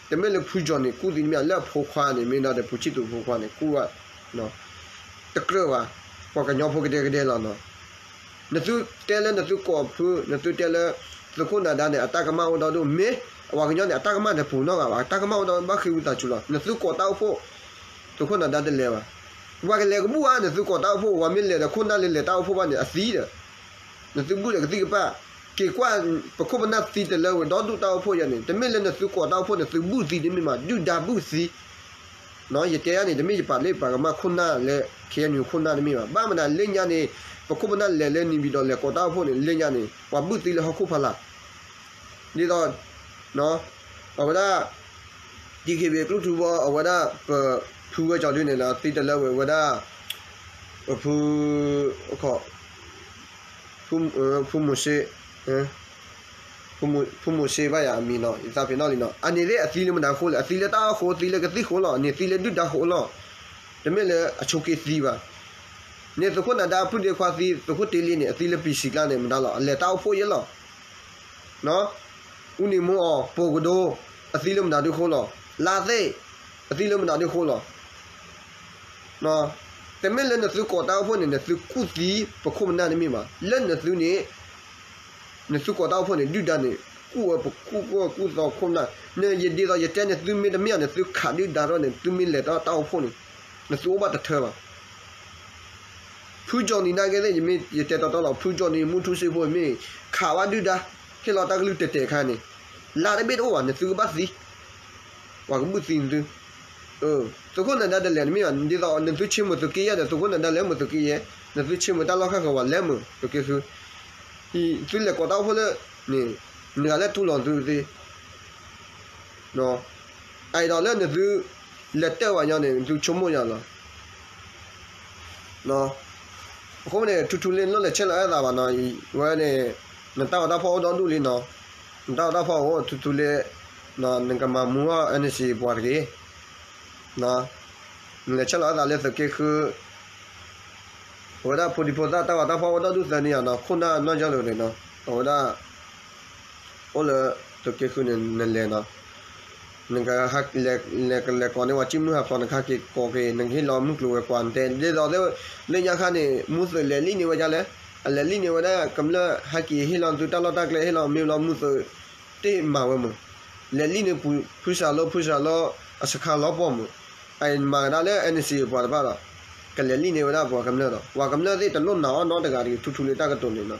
တမ့ၢ်လၢဖုကၠီနံၤကူၣ်သံတမ့ၢ် လၢအဖိခွါန့ၣ် မ့ၢ်ဒီးဖုဆံသူးအဖိခွါန့ၣ် ကူၣ်ဝဲ တကြၢးဘၣ်, ပှၤကညီဖိကဒဲကဒဲလီၤနီၤ. နသုတဲလၢနသုကိးဖု, နသုတဲလၢ သုးခိၣ်နၤဒါန့ၣ် အတၢ်ကမၣ်အိၣ်ဒီဒူၣ်, မ့ၢ် ပှၤကညီန့ၣ် အတၢ်ကမၣ်တပူၤနီတဂၤဘၣ်, အတၢ်ကမၣ်အိၣ်ဒီဒူၣ် ဘၣ်ဃ့ဝံသးစူၤလီၤ. နသုကိးတၢ်အိၣ်ဖှိၣ် သုးခိၣ်နၤဒါတလဲၤဘၣ်. ပှၤကလဲၤကဘူၣ်ဧါ နသုကိးတၢ်အိၣ်ဖှိၣ်, ပှၤမ့ၢ်လဲၤဒီးခိၣ်နၢ်လၢလဲၤတၢ်အိၣ်ဖှိၣ်ဘၣ်န့ၣ် အသံဒီး နသုဘူၣ်ဒီးကသံၣ်ကပၣ်, က့ၤကွၢ် ပခိၣ်ပနၢ်သံတလၢဝဲဒီဒူၣ်တၢ်အိၣ်ဖှိၣ်ယါန့ၣ် တမ့ၢ်လၢနသုကိးတၢ်အိၣ်ဖှိၣ် နသုဘူၣ်သံတမ့ၢ်မး ဒုၣ်ဒါဘူၣ်သံ ယတဲယါန့ၣ် တမ့ၢ်ယပာ်လၢပာ်ကမၣ်ခိၣ်နၢ်လၢ KNU ခိၣ်နၢ်တမ့ၢ်ဘၣ်. ဘၣ်မနုၤလၢညါန့ၣ် ပခိၣ်ပနၢ်လဲၤလၢနံၤဘံၣ်ဒီးလဲၤကိးတၢ်အိၣ်ဖှိၣ်န့ၣ် လၢညါန့ၣ် ပှၤဘူၣ်သံလၢဟီၣ်ခိၣ်ဖီလာ် ဒ်သိး အဝဲဒၣ် DKBA ကျိၣ်ထူဘီ အဝဲဒၣ် ပဖုဝဲကၠီၤဒုန့ၣ်လီၤ သံတလၢဝဲဝဲဒၣ် ပဖု ဖုမိၤၡ့ ဖုမိၤၡ့ဘၣ်ယၤအမံၤနီၤ ယသးပ့ၤနီၣ်လံနီၤ အန့ၣ်သ့ၣ်အသံလၢမတၤဃိလဲၣ် အသံလၢတၢ်အီၣ်ဃိ သံလၢကသံၣ်ဃိလီၤ န့ၣ်သံလၢဒုၣ်ဒါဃိလီၤ တမ့ၢ်လၢအဆိးက့သံဘၣ် န့ၣ်သုးခိၣ်နၤဒါဖုဒ့ခွါသံ သုးခိၣ်တ့လံန့ၣ် အသံလၢပံၤစံၤကျါန့ၣ် မတၤလီၤ အလဲၤတၢ်အိၣ်ဖှိၣ်ယဲလီၤ အူနံၤမူအီၤ ပိာ်ကဒိ အသံလၢမတၤဒုဃိလီၤ လါသ့ၣ် အသံလၢမတၤဒုဃိလီၤ တမ့ၢ်လၢနသုကိးတၢ်အိၣ်ဖှိၣ်န့ၣ် နသုကူၣ်သံပခိၣ်ပနၢ်တမ့ၢ်ဘၣ် လၢနသုန့ၣ် နသုကိးတၢ်အိၣ်ဖှိၣ်န့ၣ် ဒုၣ်ဒါန့ၣ် ကူၣ်ဝဲပကူၣ်ဝဲကူၣ်သီခိၣ်ပနၢ် နယဒ်သိးယတဲန့ၣ် သုမ့ၢ်တမ့ၢ်န့ၣ် သုခးဒုၣ်ဒါထီၣ်န့ၣ် သုမ့ၢ်လဲၤတၢ်အိၣ်ဖှိၣ်န့ၣ် နသုအိၣ်ဘၣ်တထၢဘၣ် ဖုကၠီၤနံၤနာ်က့သ့ၣ် ယမ့ၢ်ယတဲတီတီလီၤ ဖုကၠီၤနံၤမူထူစ့ဖိမ့ၢ် ခးဝဲဒုၣ်ဒါ ဟ့ၣ်လီၤတၢ်ကလုၢ်တဲာ်တဲာ်အခါန့ၣ် လါတဘ့ၣ်တအိၣ်ဘၣ် နသုကဘၣ်သံ ပှၤကဘူၣ်သံနသု သုးခိၣ်နၤဒါတလဲၤတမ့ၢ်ဘၣ် ဒ်သိးနသုဆ့မုာ်သုးက့ယဲၢ်ဒီး သုးခိၣ်နၤဒါလဲၤမုာ်သုးက့ယဲၢ် နသုဆ့မုာ်တၢ်လီၢ်ခၣ်ဃၢၤဝဲလဲၤမုာ်သုးက့ဃု သုလဲၤကိးတၢ်အိၣ်ဖှိၣ်လၢ န့ၣ် နဂၤလၢထူလီၤသုသ့ အအံၤဒီးလၢနသု လဲၤတၢၢ်ဝဲညီန့ၣ် နသုဆိကမိၣ်ယၤလီၤ အဃိန့ၣ် ထူထူလ့ နလိၣ်လဲၤဆဲးလီၤအဲၣ်သးဘၣ်နီၤ ဝဲန့ၣ် နတၢ်ဂီၤတၢ်ဖီၣ်အိၣ်ဒီဒူၣ်လံနီၤ နတၢ်ဂီၤတၢ်ဖီၣ်အိၣ် ထူထူလ့ နကမၤမူထီၣ် NCA ပှၤတဂ့ၤ နလဲၤဆဲးလီၤအဲၣ်သးလၢသုးက့ဃု အဝဲဒၣ်ဖိဒံဖိသၣ်တၢ်ဂီၤတၢ်ဖီၣ်အိၣ်ဒီဒူၣ်သၢနံၣ်ယါနီၤ ခိၣ်နၢ်နီၢ်ယီၤလၢာ်န့ၣ်နီၤ အဝဲဒၣ် အိၣ်လၢသုးက့ဃုန့ၣ် နလဲၤနီၤ နကလဲၤကိးန့ၢ်ဝဲကံၣ်မုၢ်ဟးဖျိး နကဟးက့ၤကိးက့ၤ နကဟ့ၣ်လီၤမုၢ်ကျိၤဝဲၤကွာ် နတဲဒ်သိး လၢညါခါန့ၣ် မူသုးလဲၤလံန့ၢ်ဝဲဒ်လဲၣ် အလဲၤလံန့ၢ်ဝဲဒၣ်ကမျၢၢ် ဟဲက့ၤဟ့ၣ်လီၤသုတၢ်လီၢ်တၢ်ကျဲ ဟ့ၣ်လီၤမ့ၢ်လီၤမူသုး တ့ၢ်မၤဝဲမုာ် လဲၤလံန့ၢ်ဖုစၢ်လီၤ ဖုစၢ်လီၤ အစခါလီၤပှီၢ်မုာ် အမၤကဒါလၢ NCA ပှၤတဖၣ်ဒီး ကလဲၤလံန့ၢ်ဝဲဒၣ်ပှၤကမျၢၢ်ဒီး ပှၤကမျၢၢ်သ့ၣ်တလိၣ်နာ်အီၣ်နီတဂၤတဂ့ၤ ထူထူလ့တၢ်ကတိၤန့ၣ်နီၤ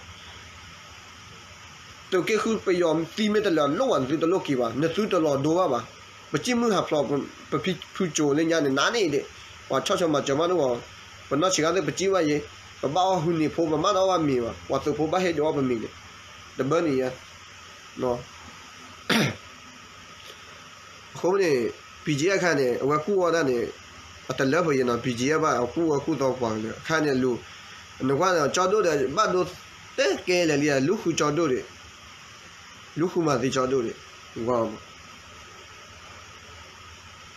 သုးက့ဃုပယီၤသံမ့ၢ်တလဲၤလိၣ်ဘၣ် နသုတလိၣ်က့ၤဘၣ် နသုတလီၤဒိဘၣ်ဘၣ် ပကံၣ်မုၢ်ဟးဖျိး ပဖံဖုကၠိၤလၢညါန့ၣ် နၤန့ၣ်ဒၣ် ပှၤဆီၣ်ထွဲမၤစၢၤမးတဝီၤ ပနီၢ်ဆံးခါသ့ၣ် ပကံၣ်ဘၣ်ယဲ ပဘၣ်အီၣ်ဟုန့ၣ်ဖိ ပမၤတအီၣ်ဘၣ်မ့ၤဘၣ် ပှၤသုးဖိဘၣ်ဟ့ၣ်ဒုးအီၣ်ပမ့ၤန့ၣ် တဘၢန့ၣ်ယဲ အဃိန့ၣ် BGF အခါန့ၣ် အဝဲကူၣ်အီၤဒၣ်န့ၣ် အတလၢပယဲနီၤ BGF ဘၣ် အကူၣ်အီၤကူၣ်သီပှၤကလုာ်အခါန့ၣ် လူၤ နကွၢ်န့ၣ် ကၠီဒိၣ်ဒီး ဘၣ်ဒိတဲကဲလဲၣ်လံ လူၤဃုကၠီဒိၣ်ဒံး လူၤဃုမၤသံကၠီဒိၣ်ဒံး ယ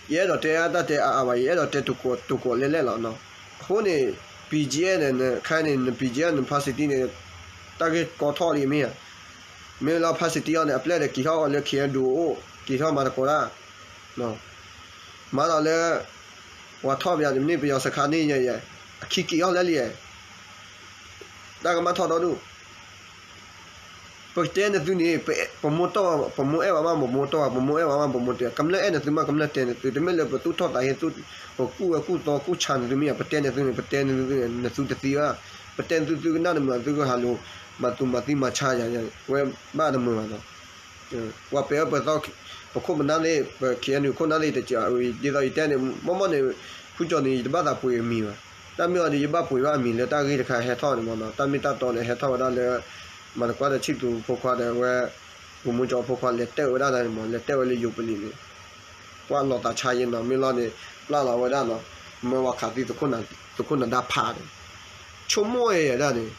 အဲၣ်ဒိးတဲအါတၢ်တဲအါအါဘၣ် ယအဲၣ်ဒိးတဲတိၤကိးလဲၣ်လဲၣ်လီၤနီၤ. အဃိန့ၣ် BGF န့ၣ် နခါန့ၣ် န BGF န ဖါစတံန့ၣ် တၢ်ဂ့ၢ်ကီထီၣ်လံမ့ၢ်ဧါ. မ့ၢ်လီၤဖါစတံအီၤန့ၣ် အပျဲၢ်ဒီးက့ၤထီၣ်လၢ ခ့ၣ်အဲၣ်ဒူအိၣ် က့ၤထီၣ်မၤသကိးတၢ် မၤလီၤလၢ ပှၤထီၣ်ပယီၤန့ၣ် ပယီၤစခါန့ၣ် အခံက့ၤထီၣ်လၢလံ တၢ်ကမၣ်ထီၣ်ဒီဒူၣ် ပတဲနသုန့ၣ် ပမိၢ်တီၢ် ပမိၢ်အဲၣ်ဘၣ်မး ပမိၢ်တီၢ် ပမိၢ်အဲၣ်ဘၣ်မး ပမိၢ်တဲ ကမျၢၢ်အဲၣ်နသုမး ကမျၢၢ်တဲနသု တမ့ၢ်လၢပသူၣ်ထီၣ်သးဟ့ ပကူၣ်ဝဲကူၣ်သီကူၣ်ဆါနသုမ့ၢ်ဧါ ပတဲနသုန့ၣ် ပတဲနသုန့ၣ် နသုတသံဘၣ် ပတဲနသု သုကနၣ်တမုာ် သုကဟးလူၤ မၤသူမၤသံမၤဆါယၤ ဝဲဘၣ်တမုာ်ဘၣ်နီၤ ပှၤပဲာ်အၢပဲာ်သီ ပခိၣ်ပနၢ်သ့ၣ် ပ ခ့ၣ်အဲၣ်ဒူ ခိၣ်နၢ်သ့ၣ်တစဲး ဒ်သိးယတဲန့ၣ် မ့ၢ်မ့ၢ်န့ၣ် ဖုကၠီၤန့ၣ် ယတဘၣ်သးပှ့ၤအမံၤဘၣ် တၢ်မ့ၢ်အီၤဒီး ယဘၣ်ပှ့ၤဘၣ်အမံၤလၢတၢ်ဂ့ၢ်တခါဟဲထီၣ်န့ၣ်မ့ၢ်နီၤ တၢ်မ့ၢ်တၢ်တီန့ၣ် ဟဲထီၣ်ဝဲဒၣ်လၢ မၤသကိးဒီးဆံၣ်သူးဖိခွါဒီးဝဲ ပူၤမူကၠီဖိခွါ လဲၤတဲဝဲဒၣ်န့ၣ်မ့ၢ် လဲၤတဲဝဲလၢယိၤပလံၤန့ၣ် ပှၤလီၤသးဆါယဲနီၤ မ့ၢ်လီၤန့ၣ် ပျၢ်လီၤဝဲဒၣ်နီၤ မၢဝဲခးသံ သုးခိၣ်နဒါဖးန့ၣ် ဆိကမိၣ်ဝဲဒၣ်န့ၣ်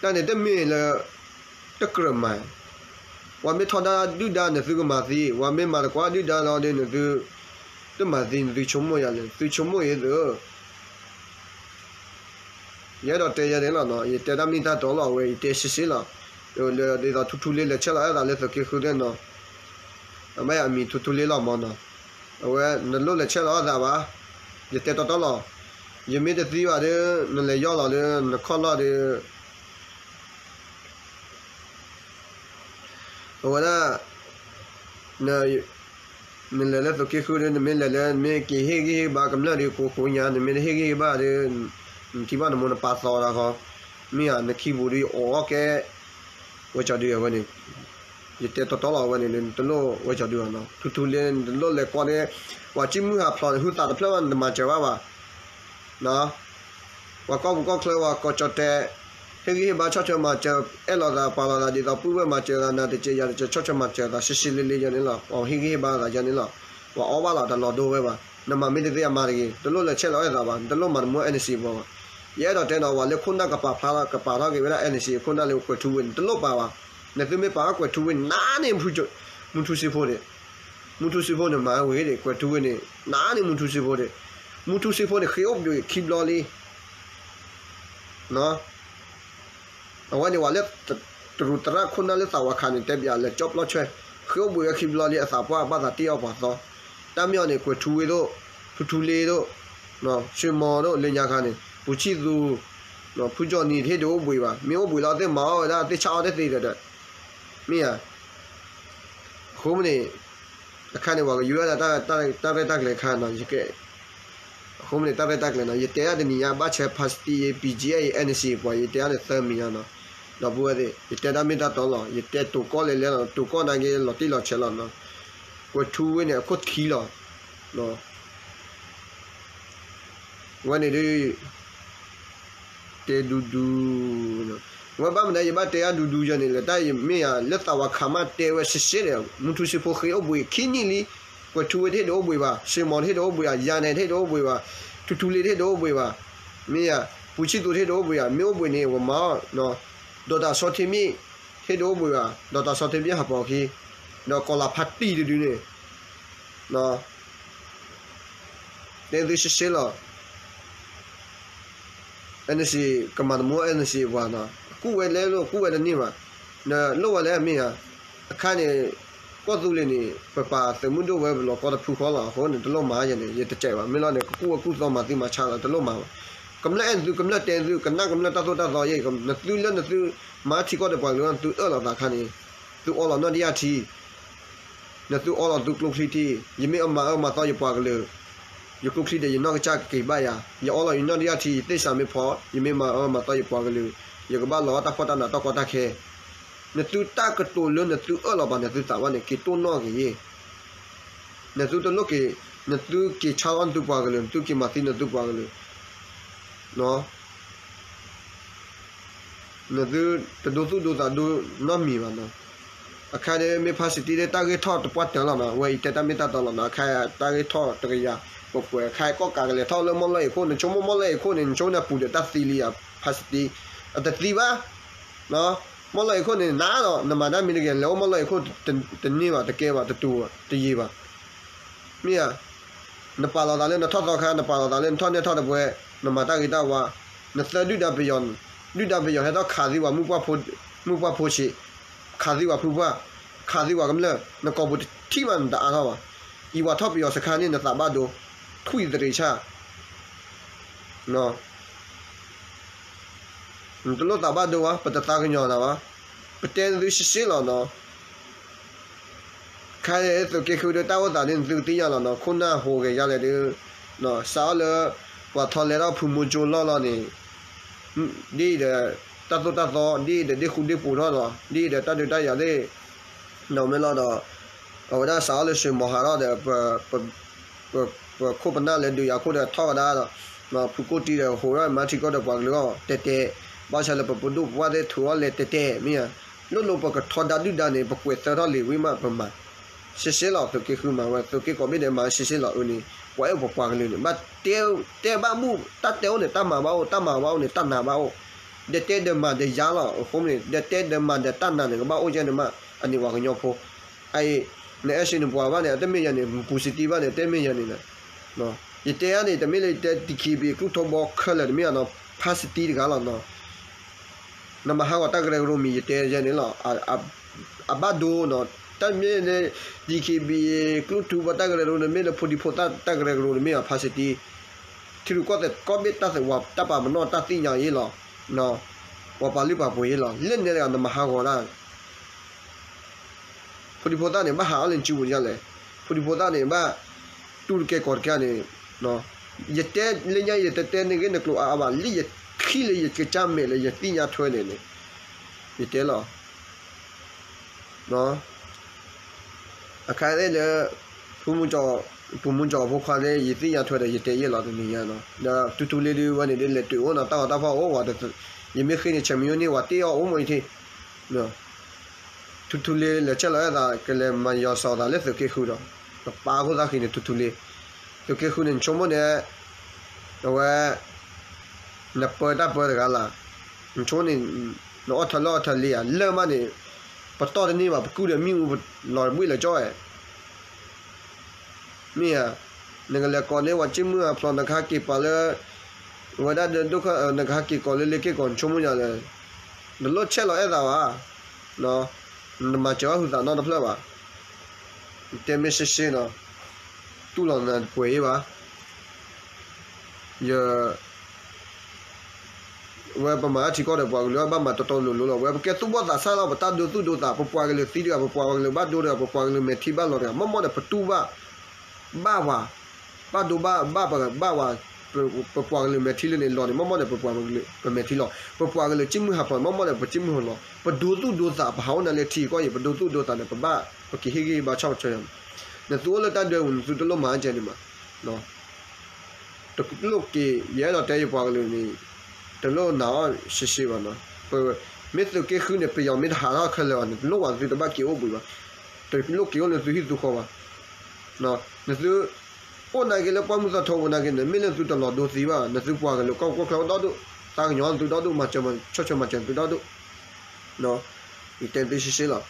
တၢ်န့ၣ်တမ့ၢ်လၢ တကြၢးမၤ ပှၤမ့ၢ်ထီဒါဒုၣ်ဒါ နသုကမၤသံ ပှၤမ့ၢ်မၤသကိးဒုၣ်ဒါလီၤဒီး နသု တမၤသံ နသုဆိကမိၣ်ယၤလဲၣ် သုဆိကမိၣ်အံၤသု ယအဲၣ်ဒိးတဲယဲန့ၣ်လီၤနီၤ ယတဲတၢ်မ့ၢ်တၢ်တီလီၤ အဝဲယတဲရှဲရှဲလီၤ ဒ်သိးထူထူလ့လဲၤဆဲးလီၤအဲၣ်သးလၢသုးက့ဃုသ့ၣ်နီၤ အဘၣ်ယၤအမံၤထူထူလ့လီၤမ့ၢ်နီၤ အဝဲ နလိၣ်လဲၤဆဲးလီၤအဲၣ်သးဘၣ် ယတဲတီတီလီၤ ယမ့ၢ်တသံဘၣ်ဒီး နလဲၤယီၢ်လီၤလၢနခီၣ်လီၢ်ဒီး အဝဲဒၣ် နလဲၤလၢသုးက့ဃုဒီး နမ့ၢ်လဲၤလၢ နမ့ၢ်က့ၤဟ့ၣ်ဂံၢ်ဟ့ၣ်ဘါကမျၢၢ်ဒီး ကိးကိးညါ နမ့ၢ်တဟ့ၣ်ဂံၢ်ဟ့ၣ်ဘါဒီး နထံၣ်ဘၣ်နမိၢ်နပၢ်သီဒၣ်ဃီ မ့ၢ်ဧါ နခံပူၤဒီးယအိၣ်အီၣ်ကဲ ဝဲကၠီဒုအဝဲန့ၣ် ယတဲတီတီလီၤအဝဲန့ၣ် နတလိၣ်ဝဲကၠီဒုအနီၤ ထူထူလ့ နတလိၣ်လဲၤကိးန့ၣ် ပှၤကံၢ်မုၢ်ဟးဖျိးန့ၣ် ဟုသးတဖျၢၣ်ဘၣ် နတမၤစၢၤဘၣ်ဘၣ် ပှၤကီၢ်ပူၤကီၢ်ချၢ ပှၤကိးကၠီတဲ ဟ့ၣ်ဂံၢ်ဟ့ၣ်ဘါ ဆီၣ်ထွဲမၤစၢၤ အဲၣ်လိာ်သးပာ်လိာ်သး ဒ်သိးပုၢ်ဝဲၢ်မၤစၢၤသး နၤတစဲး ယၤတစဲး ဆီၣ်ထွဲမၤစၢၤသး ရှဲရှဲလ့လ့ယဲန့ၣ်လီၤ ပှၤဟ့ၣ်ဂံၢ်ဟ့ၣ်ဘါလိာ်သးယဲန့ၣ်လီၤ ပှၤအီၣ်ဘၣ်လီၤ တလီၤဒိဝဲဘၣ် နမၤမ့ၢ်တသ့အမါတဂ့ၤ တလိၣ်လဲၤဆဲးလီၤအဲၣ်သးဘၣ် နတလိၣ်မၤတမူ NCA ပှၤဘၣ် ယအဲၣ်ဒိးတဲနီၤ ပှၤလၢခိၣ်နၢ်ကပာ်ဖျါထီၣ် ကပာ်ထီၣ်က့ၤဝဲဒၣ် NCA ခိၣ်နၢ်လၢကွဲးထူဝ့န့ၣ် တလိၣ်ပာ်ဘၣ် နသုမ့ၢ်ပာ်ကွဲးထူဝ့န့ၣ် နၤန့ၣ် မူထူစံဖိန့ၣ် မူထူစံဖိန့ၣ် မၤဝဲဂ့ၤဒၣ် ကွဲးထူဝ့န့ၣ် နၤန့ၣ် မူထူစံဖိန့ၣ် မူထူစံဖိန့ၣ် ဃ့အိၣ်ဘှံးခံဘျီလံ အဝဲန့ၣ် ပှၤလၢ တရူးသရၣ်ခိၣ်နၢ်လၢသးဝးခးန့ၣ် တဲပၠးလဲၤကၠီပျီၢ်ဆွဲ ဃ့အိၣ်ဘှံးဝဲခံဘျီလံ အသးပှၢ်ဘၣ်သးတ့ၢ်အီၣ်ပှၤသီ တၢ်မ့ၢ်အီၤန့ၣ် ကွဲးထူဝ့ဒိၣ် ထူထူလ့ဒိၣ် ဆွ့မီဒိၣ် လၢညါခါန့ၣ် ပူၤဆံၣ်သူ ဖုကၠီနံၤ တဟ့ၣ်ဒုးအိၣ်ဘှံးဘၣ် မ့ၢ်အိၣ်ဘှံးလီၤ သ့ၣ်မၤအီၣ်ဝဲဒၣ် သ့ၣ်ဆါအီၣ်တသ့ဒီး မ့ၢ်ဧါ အဃိန့ၣ် အခါန့ၣ် ပှၤကယူၤဝဲဒၣ် တၢ်ရဲၣ်တၢ်ကျဲၤခါနီၤ ယကဲ အဃိန့ၣ် တၢ်ရဲၣ်တၢ်ကျဲၤနီၤ ယတဲဒၣ်တနံၤညါ ဘၣ်ဆဲး ဖါစတံ ယ BGF ယ NCA ပှၤ ယတဲဒၣ်န့ၣ်သၢမံၤညါနီၤ ဒီပုၢ်ဝဲၢ်သ့ၣ် ယတဲတၢ်မ့ၢ်တၢ်တီလီၤ ယတဲတိၤကီၢ်လဲၤလဲၤလီၤ တိၤကီၢ်နာ်က့ လီၤတံၢ်လီၤဆဲးလီၤနီၤ ကွဲးထူဝ့န့ၣ် အခိၣ်ထံလီၤ ဝဲန့ၣ်ဒုး တဲဒူဒူ ဝဲဘၣ်မနုၤ ယဘၣ်တဲအါဒူဒူယၤန့ၣ်လဲၣ် တၢ်ယမ့ၢ်ယၤ လၢသးဝးခးမးတဲဝဲရှဲရှဲန့ၣ် မူထူစံဖိဃ့အိၣ်ဘှံးခံနံၣ်လံ ကွဲးထူဝ့တဟ့ၣ်ဒုးအိၣ်ဘှံးဘၣ် ဆွ့မီတဟ့ၣ်ဒုးအိၣ်ဘှံးဘၣ် ယၤနဲၣ်တဟ့ၣ်ဒုးအိၣ်ဘှံးဘၣ် ထူထူလ့တဟ့ၣ်ဒုးအိၣ်ဘှံးဘၣ် မ့ၢ်ယၤ ပူၤဆံၣ်သူတဟ့ၣ်ဒုးအိၣ်ဘှံးဘၣ် မ့ၢ်အိၣ်ဘှံးန့ၣ် ပမၤအီၤ ဒီးတၢ်ဆီထံမ့ၢ် ဟ့ၣ်ဒုးအိၣ်ဘှံးဘၣ် ဒီးတၢ်ဆီထံမ့ၢ်ဟးပီၤခံ ဒီးကီၤလၤဖးတံၢ်တဒုန့ၣ် တဲသုရှဲရှဲလီၤ NCA ကမၤတမူ NCA ပှၤနီၤ ကူၣ်ဝဲလဲၣ်လိၣ် ကူၣ်ဝဲတန့ၢ်ဘၣ် နလိၣ်ဝဲလဲၣ်မ့ၢ်ဧါ အခါန့ၣ် ကီၢ်သူလ့ၤန့ၣ် ပပာ်သုးမုၢ်ဒိၣ်ဝဲပလီၤကီတဖုဃီလီၤ အဃိန့ၣ် တလိၣ်မၤယဲန့ၣ် ယတစဲးဘၣ် မ့ၢ်လီၤန့ၣ် ကကူၣ်ဝဲကူၣ်သီမၤသံမၤဆါလီၤ တလိၣ်မၤဘၣ် ကမျၢၢ်အဲၣ်နသု ကမျၢၢ်တဲသု ကနၣ်ကမျၢၢ်တၢ်သိၣ်တၢ်သီယဲ နသုလၢနသု မၤထံကီၢ်ဒီးပှၤကလုာ် နသုအၢၣ်လီၤသးခါန့ၣ် သုအီလီၤနီၢ်တယၢ်ထံ နသုအီလီၤသုကျိချံထံ ယမ့ၢ်အမၤအၢမၤသီယပှၤကလုာ် ယကျိချံဒီးယနီၢ်ကစၢ်ကက့ၤဘၣ်ယၤ ယအီလီၤယနီၢ်တယၢ်ထံ ယသ့ၣ်စးမ့ၢ်ဖီ ယမ့ၢ်မၤအၢမၤသီယပှၤကလုာ် ယကဘၣ်လီၤတၢ်ဖှီၣ်တၢ်နးတၢ်ကီတၢ်ခဲ နသုတၢ်ကတိၤလၢနသုအၢၣ်လီၤဘၣ်နသုသးဘၣ်န့ၣ် က့ၤတိၢ်နီၣ်က့ၤယဲ နသုတလိၣ်က့ၤ နသုက့ၤဆါလီၤနသုပှၤကလုာ် နသုက့ၤမၤသံနသုပှၤကလုာ် နသုတဒိသူၣ်ဒိသးဒိနီတမံၤဘၣ်နီၤ အခါန့ၣ်မ့ၢ် ဖါစတံ ဒီးတၢ်ဂ့ၢ်ထီၣ်တပှၢ်တၢၢ်လီၤနီၤ, ဝဲအံၤတဲတၢ်မ့ၢ်တၢ်တီလီၤနီၤ, အခါတၢ်ဂ့ၢ်ထီၣ်တကယၤ, ပကွဲးအခါကီၢ်ကးကလဲၤထီၣ်လၢမီၢ်လီၢ်အံၤခိၣ်, နဆိကမိၣ်မီၢ်လီၢ်အံၤခိၣ်န့ၣ် နဆိကမိၣ်မီၢ်လီၢ်အံၤခိၣ်န့ၣ် နဆိကမိၣ်န့ၣ်ပူၤဒီးတၢ်သံလံဧါ, ဖါစတံ, မီၢ်လီၢ်အံၤခိၣ်န့ၣ် နးဒီး နမၤတၢ်မံၤတဂ့ၤ, လဲၤအိၣ်မီၢ်လီၢ်အံၤခိၣ် တန့ၢ်ဘၣ်, တကဲဘၣ်, တတူၢ်ဘၣ်, တယံာ်ဘၣ်. မ့ၢ်ဧါ, နပာ်လီၤသးလၢနထီၣ်သီခါ, နပာ်လီၤသးလၢနထီၣ်နဲၣ်ထီၣ်တပွဲ, နမၤတၢ်ဂ့ၤတၢ်ဝါ, နသၢဒုၣ်ဒါပယီၤ, ဒုၣ်ဒါပယီၤဟဲထီၣ်ခးသံဝဲမုၢ်ပှၢ်ဖိဆံး, ခးသံဝဲဖုပှၢ်, ခးသံဝဲကမျၢၢ်, နကိာ်ပူၤတထံၣ်မးနတအါထီၣ်ဘၣ်. ယံာ်ဝဲထီၣ်ပယီၤစခါန့ၣ် နသးဘၣ်ဒိ, ထွံၣ်သရံးဆၣ် နတလိၣ်သးဘၣ်ဒိဘၣ်, ပတသးကညီၤနၤဘၣ်, ပတဲနသုရှဲရှဲလီၤနီၤ. ခါန့ၣ် သုးက့ဃုဒီးတၢ်အိၣ်သးန့ၣ် နသုကသ့ၣ်ညါလီၤနီၤ, ခိၣ်နၢ်ဟူးဂဲၤယါလဲၣ်ဒီး, စးထီၣ်လၢ ပှၤထီလဲထီၣ်ဖုမိၢ်ကၠိလီၢ်လီၤန့ၣ်, ဒ်အံၤဒီး တၢ်သိၣ်တၢ်သီ, ဒ်အံၤဒီးဒ့ၣ်ဃူဒ့ၣ်ဖိးထီၣ်လီၤ, ဒ်အံၤဒီးတၢ်ဒုးတၢ်ယၤသ့ၣ် နီၢ်မ့ၢ်လီၤဒီး အဝဲဒၣ်စးထီၣ်လၢ ရွှေမော် ဟးထီၣ်ဒီး ပခိၣ်ပနၢ်လၢဒုးယၤခိၣ်ဒီးထီၣ်ကဒါဒီး ဖုကိၣ်တံဒီး ဟူးထီၣ်မၤထံကီၢ်ဒီးပှၤကလုာ်အီၤတဲတဲ, ဘၣ်ဆၣ်လၢပပဒိၣ်ပပှၢ်သ့ၣ်ထုးအီၤလဲၤတဲတဲ မ့ၢ်ဧါ, လိၣ်လိၣ်ပကထီဒါဒုၣ်ဒါန့ၣ် ပကွဲးသၢထီၣ်လံာ်ဝံၤမးပမၤ ရှဲရှဲလီၤ. သုးက့ဃုမၤဝဲ သုးက့ကိးဘ့ၣ်ဒဲးမၤရှဲရှဲလီၤ အၢန့ၣ် ပှၤအဲၣ်ပပှၤကလုာ်န့ၣ် ဘၣ်တဲဘၣ်ဘူၣ် တၢ်တဲအိၣ်န့ၣ် တၢ်မၤဘၣ်အိၣ်, တၢ်မၤဘၣ်အိၣ်န့ၣ် တၢ်နာ်ဘၣ်အိၣ်, ဒီးတဲဒီးမၤဒီးယါလီၤ. အဃိန့ၣ် ဒီးတဲဒီးမၤဒီးတၢ်နာ်န့ၣ် ကဘၣ်အိၣ်ယဲန့ၣ်မး အန့ၣ်ပှၤကညီဖိ အအံၤ နအဲၣ်စ့နပှၤဘၣ်န့ၣ် အတမ့ၢ်ယၤန့ၣ် နပူၤစတံဘၣ်န့ၣ် တမ့ၢ်ယၤန့ၣ် ယတဲအါန့ၣ် တမ့ၢ်လၢယတဲ တီၣ်ခ့ဘံၣ် ကျူၣ်ထူဘီခဲလၢာ်တမ့ၢ်ဧါနီၤ, ဖါစတံတဂၤလီၤနီၤ. နမၤဟးဂီၤတၢ်ကရၢကရိမံၤ ယတဲယဲန့ၣ်လီၤ. အဘၣ်ဒိနီၤ, တၢ်မ့ၢ်လၢ တီၣ်ခ့ဘံၣ် ကျူၣ်ထူဘီတၢ်ကရၢကရိန့ၣ် မ့ၢ်လၢဖိဒံဖိသၣ်တၢ်ကရၢကရိန့ၣ်မ့ၢ်ဧါ ဖါစတံ, ထံရူၢ်ကီၢ်သဲးကိးဘ့ၣ်တၢ်သ့ၣ်ဝဲ တၢ်ပာ်ပနီၣ်တၢ်သ့ၣ်ညါအံၤလီၤ. ပှၤပာ်လုၢ်ပာ်ပှ့ၤအံၤလီၤ. လၢန့ၣ်တဂၤ နမၤဟးဂီၤတၢ် ဖိဒံဖိသၣ်န့ၣ် ဘၣ်ဟးအီၤလၢနစုပူၤဒ်လဲၣ်. ဖိဒံဖိသၣ်န့ၣ် ဘၣ်တူၢ်တကဲကီးတကဲန့ၣ်, ယတဲလၢညါ ယတတဲန့ၢ်ဂ့ၤနကျိၤအါအါဘၣ်, လၢယခံလၢယကစၢ်မဲာ်လၢယသ့ၣ်ညါထွဲန့ၣ်န့ၣ် ယတဲလီၤ. အခါလၢ ဖုမူကၠီ, ဖုမူကၠီဖိခွါလၢ ယသ့ၣ်ညါထွဲဒီး ယတဲယဲၢ်လီၤတနံၤညါနီၤ. ဒီးထူထူလ့ဒုးဝဲန့ၣ်ဒ်လဲၣ် တုၤအိၣ်နီၤ တၢ်ဂီၤတၢ်ဖီၣ်အိၣ်ဝဲ, ယမ့ၢ်ဃ့န့ၣ် ဆၢမံၤယိၣ်န့ၢ်ဝဲတ့ၢ်အီၣ်အိၣ်မ့ၢ်အံၤထံ ထူထူလ့လဲၤဆဲးလီၤအဲၣ်သး ကလဲၤမၤယီၤစီၤသးလၢသုးက့ဃုဒီး ကပာ်ခိၣ်သၣ်ဃံန့ၣ် ထူထူလ့, သုးက့ဃုန့ၣ် နဆိကမိၣ်န့ၣ် အဝဲ နပၢတၢ်ပၢတဂၤလၢ်, နဆိန့ၣ် နအီၣ်ထၢလၢအီၣ်ထၢလ့ဧါ လၢၢ်မးန့ၣ် ပတီၢ်တန့ၢ်ဘၣ် ပကုၢ်ဒီးမ့ၣ်အူ လီၤဘှံးလီၤကၠီၣ်ဝဲ မ့ၢ်ဧါ, နကလဲၤကိးန့ၢ်ဝဲ ကၠံၣ်မုၢ်အဖျိ နကဟးက့ၤပာ်လၢ ဝဲဒၣ်ဒီးဒိၣ်ခၢၣ် နကဟးက့ၤကိးလၢလ့က့ၢ်ကီး နဆိကမိၣ်ယၤလဲၣ်, နလိၣ်ဆဲးလီၤအဲၣ်သးဘၣ်, နမၤစၢၤအီၣ်ဟုသးနီတဖျၢၣ်ဘၣ်, တဲမ့ၢ်ရှဲရှဲနီၤ, တူၢ်လိာ်နၤတပှဲၤအံၤဘၣ် ယ ဝဲပမၤအထံကီၢ်ဒီးပှၤကလုာ် ဘၣ်မၤတီတီလိၤလိၤလီၤ. ဝဲပကဲသူၣ်ဘီၣ်သးစၢ်လီၤ ပတၢ်ဒိသူၣ်ဒိသး ပပှၤကလုာ်သံတဂၤ ပပှၤကလုာ်ဘၣ်ဒိတဂၤ ပပှၤကလုာ်မဲာ်ထံဘၣ်လီၤတဂၤ မ့ၢ်မ့ၢ်ဒီးပတူၢ်ဘၣ် ဘၣ်ဝဲ ဘၣ်ဒိဘၣ်ဘၣ်ပဘၣ်ဝဲ ပပှၤကလုာ်မဲာ်ထံလၢန့ၣ်လီၤန့ၣ် မ့ၢ်မ့ၢ်ဒီးပပှၤကလုာ်ပမဲာ်ထံလီၤ. ပပှၤကလုာ်ကၠံၣ်မုၢ်ဟးဖျိး မ့ၢ်မ့ၢ်ဒီးပကၠံၣ်မုၢ်ဟးဖျိးလီၤ. ပဒိသူၣ်ဒိသး ပဟးအိၣ်နၤလၢထံကီၢ်အံၤ ပဒိသူၣ်ဒိသးန့ၣ် ပဘၣ်ပက့ၤဟ့ၣ်ဂံၢ်ဟ့ၣ်ဘါဆီၣ်ပဆီၣ်ယၤ နသုအိၣ်လၢတၢ်ဒွဲပူၤ နသုတလိၣ်မၤအကဲန့ၣ်မး တလိၣ်က့ၤ ယအဲၣ်ဒိးတဲယပှၤကလုာ်န့ၣ် တလိၣ်နာ်အီၤရှဲရှဲဘၣ်နီၤ. မ့ၢ်သုးက့ဃုန့ၣ် ပယီၤမ့ၢ်တဟးထီၣ်ခဲလၢာ်ဘၣ်န့ၣ် တလိၣ်ဘၣ်သုတဘၣ်က့ၤအိၣ်ဘှံးဘၣ်. တလိၣ်က့ၤအိၣ်လၢသုဟံၣ်သုဃီဘၣ်. နသု အိၣ်နာ်က့ၤလၢပှၢ်မုၢ်သီထိပူၤနာ်က့ၤန့ၣ် မ့ၢ်လၢသုတလီၤဒိသံဘၣ် နသုပှၤကလုာ်ကီၢ်ကီၢ်ချၢဒီဒူၣ် သးကညီၤသုဒီဒူၣ် မၤစၢၤဆီၣ်ထွဲမၤစၢၤသုဒီဒူၣ် ယတဲသုရှဲရှဲလီၤ.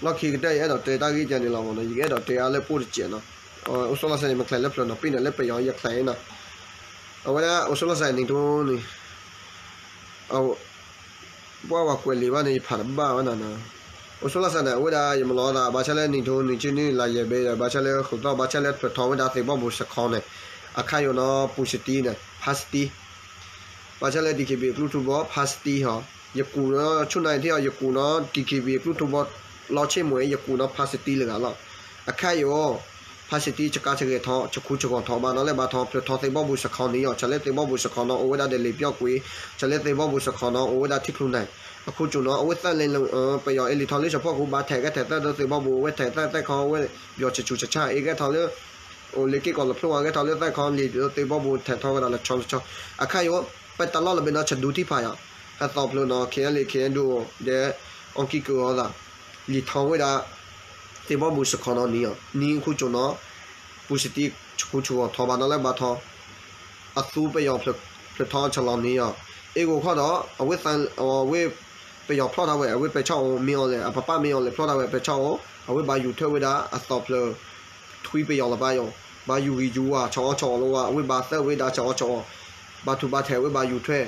လီၢ်ခံကတၢၢ် ယအဲၣ်ဒိးတဲတၢ်ဂ့ၢ်ကဲန့ၣ်လီၤမးနီၤ ယကအဲၣ်ဒိးတဲအါလၢပိၢ်တစဲးနီၤ. အိၣ်ဆိးလီၤစဲန့ၣ် မကျဲၤလၢဖျၢၣ်နီၤ ပ့ၤန့ၣ်လၢပယီၤယကျဲၤနီၤ. အဝဲဒၣ်အိၣ်ဆိးလီၤစဲန့ၣ် နံၣ်ထိနံၣ် ပှၢ်ဝဲကွဲးလံာ်ဘၣ်န့ၣ် ယဖးတဘၣ်ဝဲနီၤ. အိၣ်ဆိးလီၤစဲန့ၣ် အဝဲဒၣ်ယမၤလီၤသး ဘၣ်ဆၣ်လၢနံၣ်ထိနံၣ်ဆံနံၣ်လါယဲၢ်ဘ့ၣ်ဒီး ဘၣ်ဆၣ်လၢဃုာ်သီၣ် ဘၣ်ဆၣ်လၢဖျၢၣ်ထီဝဲဒၣ်သ့ၣ်ဘီၣ်ပူၤစခီန့ၣ် အခါယိာ်နီၤ ပူၤစတံန့ၣ် ဖါစတံ ဘၣ်ဆၣ်လၢ တီၣ်ခ့ဘံၣ် ကျူၣ်ထူဘီ ဖါစတံဟီ ယကူၣ်နီၤ ဆူၣ်နါအံၤထံၣ်အီၤ ယကူၣ်နီၤ တီၣ်ခ့ဘံၣ် ကျူၣ်ထူဘီ လီဆ့ၣ်မူၤအံၤ ယကူၣ်နီၤ ဖါစတံလၢဂၤလီၤ. အခါယိာ် ဖါစတံ ဆကါဆဂဲၤထီ ဆခူဆဂီၤထီ ဘၣ်နီၤလၢဘၣ်ထီ ဖျၢၣ်ထီသ့ၣ်ဘီၣ်ပူၤစခီန့ၣ်အီၤ ဆၣ်လၢသ့ၣ်ဘီၣ်ပူၤစခီနီၤ အိၣ်ဝဲဒၣ်ဒီးလံာ်ပျီကွံာ် ဆၣ်လၢသ့ၣ်ဘီၣ်ပူၤစခီနီၤ အိၣ်ဝဲဒၣ်ထံၣ်ကျူနၤ အခူၣ်ကၠူၣ်နီၤ အဝဲသၣ်လဲၤလၢ ပယီၤအဲၣ်လံာ်ထီလၢဆၣ်ဖီၣ်ကူ ဘၣ်ထဲးကဲထဲးသၣ်ဒီးသ့ၣ်ဘီၣ်ပူၤ အဝဲထဲးသၣ်သၣ်ခီ အဝဲ ပယီၤဆဆူဆဆါ အ့ၣ်ကဲထီလၢ အိၣ်လ့က့ၢ်ကီးလီၤဖျိဝဲကဲထီလၢသၣ်ခီလံာ်သ့ၣ်ဘီၣ်ပူၤ ထဲးထီဝဲဒၣ်လီၤဆီလီၤဆီ အခါယိာ် ပတၢ်လီၢ်လီၤဘ့ၣ်နီၤ ဆဒူထံၣ်ဖးယၤ ဟဲသီဖျိနီၤ ခ့အဲလ့ ခ့အဲဒိၣ် ဒီး အီကံကၢအီၤသး, လံာ်ထီဝဲဒၣ် သ့ၣ်ဘီမုၢ်စခီနီၤနံၤအီၤ နံၤအခိၣ်ကၠိနီၤ, ပူၤစတံဆူးခိၣ်ဆူးဂီၤထီဘၣ်နီၤလၢဘၣ်ထီ, အသူပယီၤဖျၢၣ်ထီဆလီၤနံၤအီၤ, အ့ၣ်ဂိၤခီဒီး အဝဲ အဝဲ ပယီၤဖျီၣ်ထီၣ်ဝဲ အဝဲပဲာ်ဆီအိၣ် မ့ၢ်အီၤလဲၣ် အပပၢ်မ့ၢ်အီၤလဲၣ် ဖျီၣ်ထီၣ်ဝဲပဲာ်ဆီအိၣ် အဝဲဘၣ်ယူၤထွဲဝဲဒၣ်အသီၣ်ဖျၢၣ် ထွံပယီၤလီၤပၢ်ယီၤ, ဘၣ်ယူၤဂံၢ်ယူၤဝါ ဆီၣ်အီၣ်ဆီၣ်အီၣ်လီၤဝဲ အဝဲဘၣ်သၢဝဲဒၣ်ဆီၣ်အီၣ်ဆီၣ်အီၣ်, ဘၣ်ထူးဘၣ်ထဲးဝဲဘၣ်ယူၤထွဲ,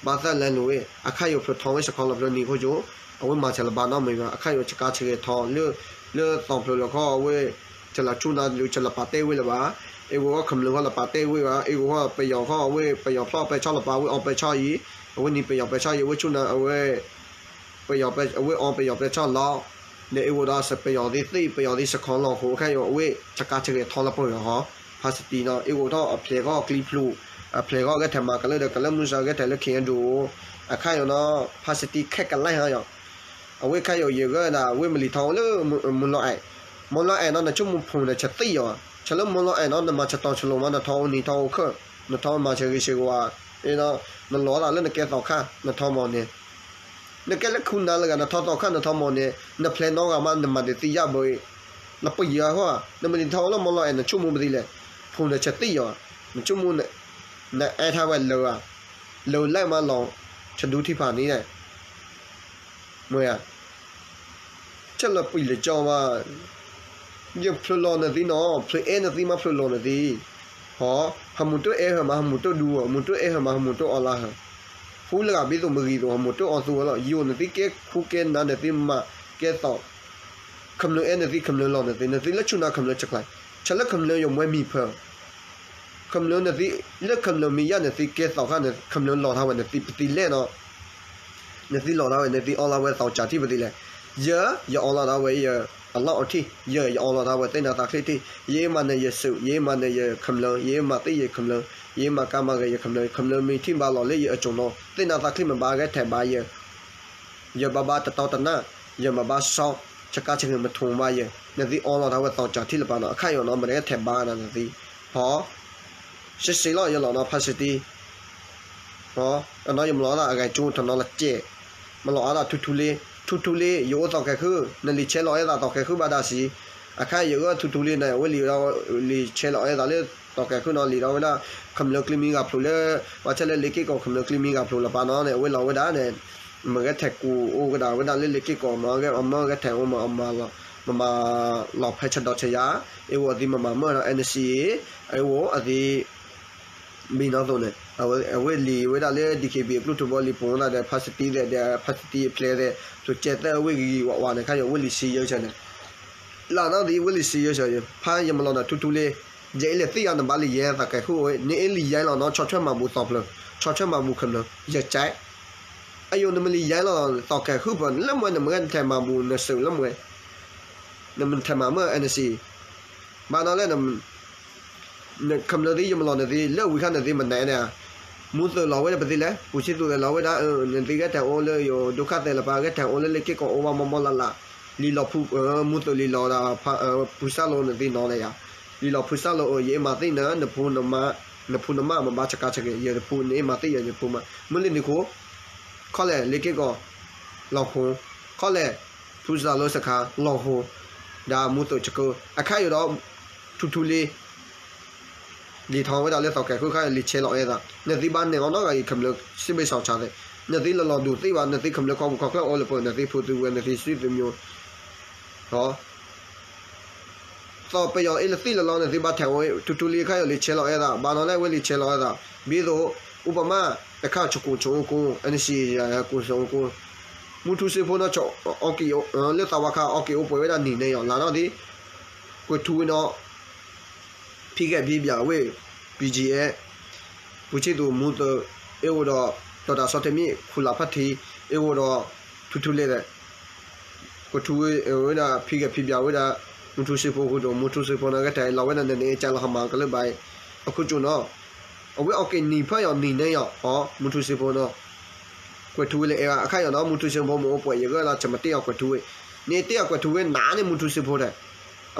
ဘၣ်သၢလဲၤလိာ်ဝဲ အခါယိာ်ဖျၢၣ်ထီဝဲစခီလီၤဖျၢၣ်နံၤခိၣ်ကၠိ, အဝဲမၤဆဲးလီၤဘၣ်နီတမံၤဘၣ် အခါယိာ်ဆကၤဆဂဲၤထီ လၢသီၣ်ဖျၢၣ်လီၤခီအဝဲ ဆဲးလီၤဆူနၤဒုးဆဲးလီၤပာ်တဲဝဲလၢၤဘၣ်, အ့ၣ်ဂိၤခီ ခမျၢၢ်ခီလီၤပာ်တဲဝဲဘၣ် အ့ၣ်ဂိၤခီပယီၤခီအဝဲ ပယီၤဖျီၣ်ပဲာ်ဆီၣ်လီၤပာ် အဝဲအီပယီၤပဲာ်ဆီၣ်အံၤ, အဝဲနံၤပယီၤပဲာ�ၣ်အံၤ အဝဲဆူနၤအဝဲ ပယီၤ အဝဲအီပယီၤပဲာ�ၣ်လီၤ, ဒီးအ့ၣ်ဂိၤဒီးပယီၤသ့ၣ်သ့ၣ် ပယီၤသ့ၣ်စခီလီၤဃိ အခါယိာ် အဝဲဆကၤဆဂဲၤထီလၢပှဲၤဂီၤဃီ, ဖါစတံနီၤ အ့ၣ်ဂိၤထီၣ်အဖျဲၣ်ခီကျံဖျိး, အဖျဲၣ်ခီကဲထဲးမၤကလၢဒီးကလၢမုၢ်စၢ်ကဲထဲးလၢ ခ့ၣ်အဲၣ်ဒိၣ်, အခါယိာ်နီၤ ဖါစတံခဲကလါဟီယီၤ, အဝဲခါယိာ်ယဂၤဒၣ် အဝဲမ့ၢ်လံာ်ထီအိၣ်လၢမုၢ်လီၤအဲၣ်, မုၢ်လီၤအဲၣ်နီၤ နဆိကမိၣ်ဖုၣ်န့ၣ်ဆသံယီၤ, ဆၢလၢမုၢ်လီၤအဲၣ်နီၤ နမၤဆတီၢ်ဆလိာ်မး နထီၣ်အိၣ်နံၤထီၣ်အိၣ်ခၢၣ်, နထီၣ်မၤဆဂ့ၤဆဂ့ၤဝါ, နလီၤသးလၢနကဲသီခါ နထီၣ်မီၢ်န့ၣ်, နကဲလၢခူနၤလၢဂၤ နထီၣ်သီခါ နထီၣ်မီၢ်န့ၣ် နဖျဲးနီတဂၤမး နမၤဒုးသံယၣ်ဘၢအံၤ, နပယီၤဃီ, နမ့ၢ်လံာ်ထီအိၣ်လၢမုၢ်လီၤအဲၣ် နဆိကမိၣ်ပသံလဲၣ်, ဖုၣ်န့ၣ်ဆသံယီၤ, နဆိကမိၣ် နအဲၣ်ထါဝဲလၢၤဧါ, လၢၤလဲၣ်မးလီၤ, ဆဒူထံဖးန့ၣ်, မ့ၢ်ဧါ, ဆဲးလီၤပှံာ်လၢကၠီဘၣ်, ယဖျိလီၤနသံနီၤ ဖျိအဲၣ်နသံမးဖျိလီၤနသံ, ဟီ, ဟမူးတအိၣ်အဲၣ်ဟၢမး ဟမူးတအိၣ်ဒူဧၢ, ဟမူးတအိၣ်အဲၣ်ဟၢမး ဟမူးတအိၣ်အီလၢဟၢ, ဟူလၢဂၤဘ့သိးမုၢ်ဂံၢ်သိး ဟမူးတအိၣ်အီသူဝဲလီၤ, ယိာ်နသံကဲခူကဲနၤနသံမး, ကဲသီၣ် ခမျၢၢ်အဲၣ်နသံ ခမျၢၢ်လီၤနသံ, နသံလၢဆူနၤခမျၢၢ်ဆဲးကျၢၤ, ဆဲးလၢခမျၢၢ်ယိာ်မွဲမံၤဖၢ, ခမျၢၢ်နသံ, လၢခမျၢၢ်မ့ၢ်ယၣ်နသံကဲသီၣ်ခါန့ၣ် ခမျၢၢ်လီၤထါဝဲနသံပသံလဲၣ်နီၤ, နသံလီၤထါဝဲ နသံအီလီၤဝဲသီၣ်ကၢ်ထံပသံလဲၣ်, ယ, ယအီလီၤထါဝဲယအလီၢ်အိၣ်ထံ, ယ, ယအီလီၤထါဝဲသ့ၣ်နၤသးချ့ထံ, ယအ့ၣ်မၤနၢၤယစုး, ယအ့ၣ်မၤနၢၤယခမျၢၢ်, ယအ့ၣ်မၤသံယခမျၢၢ်, ယအ့ၣ်မၤကါမၤဂဲၤယခမျၢၢ်, ခမျၢၢ်မ့ၢ်ထံၣ်ဘၣ်လီၤလၢယအစိၤနီၤ, သ့ၣ်နၤသးချ့မ့ၢ်ဘၣ်ဂဲၤထဲးဘၣ်ယ ယဘၣ်ဘၣ်တတီတနၢ်, ယမၤဘၣ်စီ, ဆကၤဆဂ့ၤမထိၣ်ဘၣ်ယဲ, နသံအီလီၤထါဝဲသီၣ်ကၢ်ထံလၢပၢ်နီၤ, အခါယိာ်နီၤ မတဂဲၤထဲးဘၣ်နၤနသံ, ဟီ, စံးစံးလီၤယလီၤနီၤ ဖါစတံ, အနီၤယမလီၤအသးအဂၤကၠိတနီၤလၢကဲး, မလီၤအသးထူထူလ့, ထူထူလ့ ယအိၣ်သီၣ်ကဲၤခုၣ်, နလံာ်ဆဲးလီၤအဲၣ်သးသီၣ်ကဲၤခုၣ်ဘၣ်ဒၣ်စံး, အခါယဂၤထူထူလ့န့ၣ် အဝဲလံာ်ဒီး လံာ်ဆဲးလီၤအဲၣ်သးလၢသီၣ်ကဲၤခုၣ်နီၤ လံာ်ဒီးဝဲဒၣ် ခမျၢၢ်ကျံမံၤဂၤဖျိးလၢ ဘၣ်ဆၣ်လၢလ့ၤက့ၢ်ကီၢ်ခမျၢၢ်ကျံမံၤဂၤဖျိးလၢပၢ်နီၤန့ၣ် အဝဲလီၤဝဲဒၣ်န့ၣ် မ့ၢ်ဂဲၤထဲးကူးအိၣ်ကဒါဝဲဒၣ်လၢလ့ၤက့ၢ်ကီၢ်မ့ၢ်ဂ့ၤ အမ့ၢ်ဂဲၤထဲးအိၣ်မ့ၢ် မၤလီၤဖဲဆဒိးဆယၤ, အ့ၣ်ဝဲအသံမၤမၤမၢၢ်ဒီး NCA, အ့ၣ်ဝဲအသံ ဘံနီသိးန့ၣ် အဝဲလံာ်ဝဲဒၣ်လၢ DKBA အပျုၢ်ထူဘီလံာ်ပူၤဝဲဒၣ်ဒီး ဖါစတံသဲးဒီး ဖါစတံအဖျဲးသဲး ဖျိးကဲသဲးအဝဲဂ့ၤဂ့ၤဝးဝးန့ၣ် ခါယိာ်ဝဲလံာ်စံယၢဆၢန့ၣ် လၢနီၢ်သံဝဲလံာ်စံယၢဆၢ ဖါယမၤလီၤနၤထူထူလ့ ယအ့ၣ်လဲၤသံယၤနဘၣ်လံာ်ယဲသးကဲၤဃုာ်အိၣ် နအ့ၣ်လံာ်ယဲလီၤနီၤ ဆီၣ်ထွဲမၤဘူၣ်သီၣ်ဖျၢၣ် ဆီၣ်ထွဲမၤဘူၣ်ခမျၢၢ် ယကဲး အယိာ်နမ့ၢ်လံာ်ယဲလီၤ သီၣ်ကဲၤဃုာ်ပၢၢ်လၢမွဲ နမ့ၢ်ဂဲၤထဲးမၤဘူၣ်နစုးလၢမွဲ နမ့ၢ်ထဲးမၤမၢၢ် NCA ဘၣ်နီၤလၢ ခမျၢၢ်သံယမၤလီၤနသံ လၢဝံၤခါနသံမနုၤန့ၣ်ဧါ, မူသုးလီၤဝဲဒၣ်ပသံလဲၣ် ပူၤဆံသူးသဲးလီၤဝဲဒၣ် နသံဂဲၤထဲးအိၣ်လၢယိၤဒုက္ခသည်လၢပၢ် ဂဲၤထဲးအိၣ်လၢလ့ၤက့ၢ်ကီၢ်အိၣ်ဘၣ်မီၢ်မီၢ်လၢ်လၢ်, လံာ်လီၤ မူသုးလံာ်လီၤဒၣ် ဖုစၢ်လိနသံနီၤန့ၣ်ဧါ, လံာ်လီၤဖုစၢ်လိ ယအ့ၣ်မၤသံနၤ နဖူနမၢ် နဖူနမၢ်မၤဘၣ်ဆကၤဆဂ့ၤ ယတဖူ နအ့ၣ်မၤသံယၤယဖူမး မုၢ်လံနံၤခိၣ် ခီလဲၣ် လ့ၤက့ၢ်ကီၢ် လီၤဃိ ခီလဲၣ် ဖုစၢ်လိစခါ လီၤဃိ ဒီးမူသုးကကၢ အခါယိာ်ဒီး ထူထူလ့ လံာ်ထီဝဲဒၣ်လၢသီၣ်ကဲၤဃုာ်ခါ လံာ်ဆဲးလီၤအဲၣ်သး နသံဘၣ်နဲၣ်အီၤနီတဂၤအံၤ ခမျၢၢ်စံးဘ့ၣ်စီၣ်ဆါသ့ နသံလီၤလီၤဒူၣ်သံဘၣ် နသံခမျၢၢ်ခီပူၤခီၣ်ချၢအိၣ်လၢပှဲၤ နသံဖိသုဝဲ နသံစုသုမျိုး သီၣ်ပယီၤအ့ၣ်လၢသံလၢလီၤ နသံဘၣ်ထဲးအိၣ် ထူထူလ့ခါယိာ်လံာ်ဆဲးလီၤအဲၣ်သး ဘၣ်နီၤလၢဝဲလံာ်ဆဲးလီၤအဲၣ်သး ဘံသိး ဥပမ တခါဆကိၣ်ဆအိၣ်ကိၣ် NCA ယၤယၤကိၣ်ဆအိၣ်ကိၣ် မူထူစ့ဖိနီၤ လၢသးဝါခါ အီက့ၤအိၣ်ပှဲၤဝဲဒၣ်နံၤန့ၣ်ယီၤ လါနီၢ်သံ ကွဲးထူဝဲနီၤ ဖံးဂဲၤဖံးဘၣ်ဝဲ BGF ပူၤဆံသူးမူသုး အ့ၣ်အိၣ်ဒီး ဒီးတၢ်ဆီၣ်ထွဲမံၤ ခူၣ်လၢ်ဖးထံ အ့ၣ်အိၣ်ဒီး ထူထူလ့ ကွဲးထူဝဲဒၣ် ဖံးဂဲၤဖံးဘၣ်ဝဲဒၣ် မူထူစ့ဖိဃုာ်ဒီး မူထူစ့ဖိနီၤ ဂဲၤထဲးလီၤဝဲဒၣ်န့ၣ်န့ၣ် ကၢ်လီၤဟးမၤကလၢဘၣ်အံၤ အခိၣ်ကၠိနီၤ အဝဲအီက့ၤနံၤဖၢယီၤနံၤန့ၣ်ယီၤ အီ မူထူစ့ဖိနီၤ ကွဲးထူဝဲလၢအဲဂၤ အခါယီၤနီၤ မူထူစ့ဖိမ့ၢ်အိၣ်ပှဲၤ ယဂၤလၢ် ဆမတ့ၢ်အီၤကွဲးထူဝဲ န့ၣ်တ့ၢ်အီၤကွဲးထူဝဲ နၤန့ၣ်မူထူစ့ဖိထဲး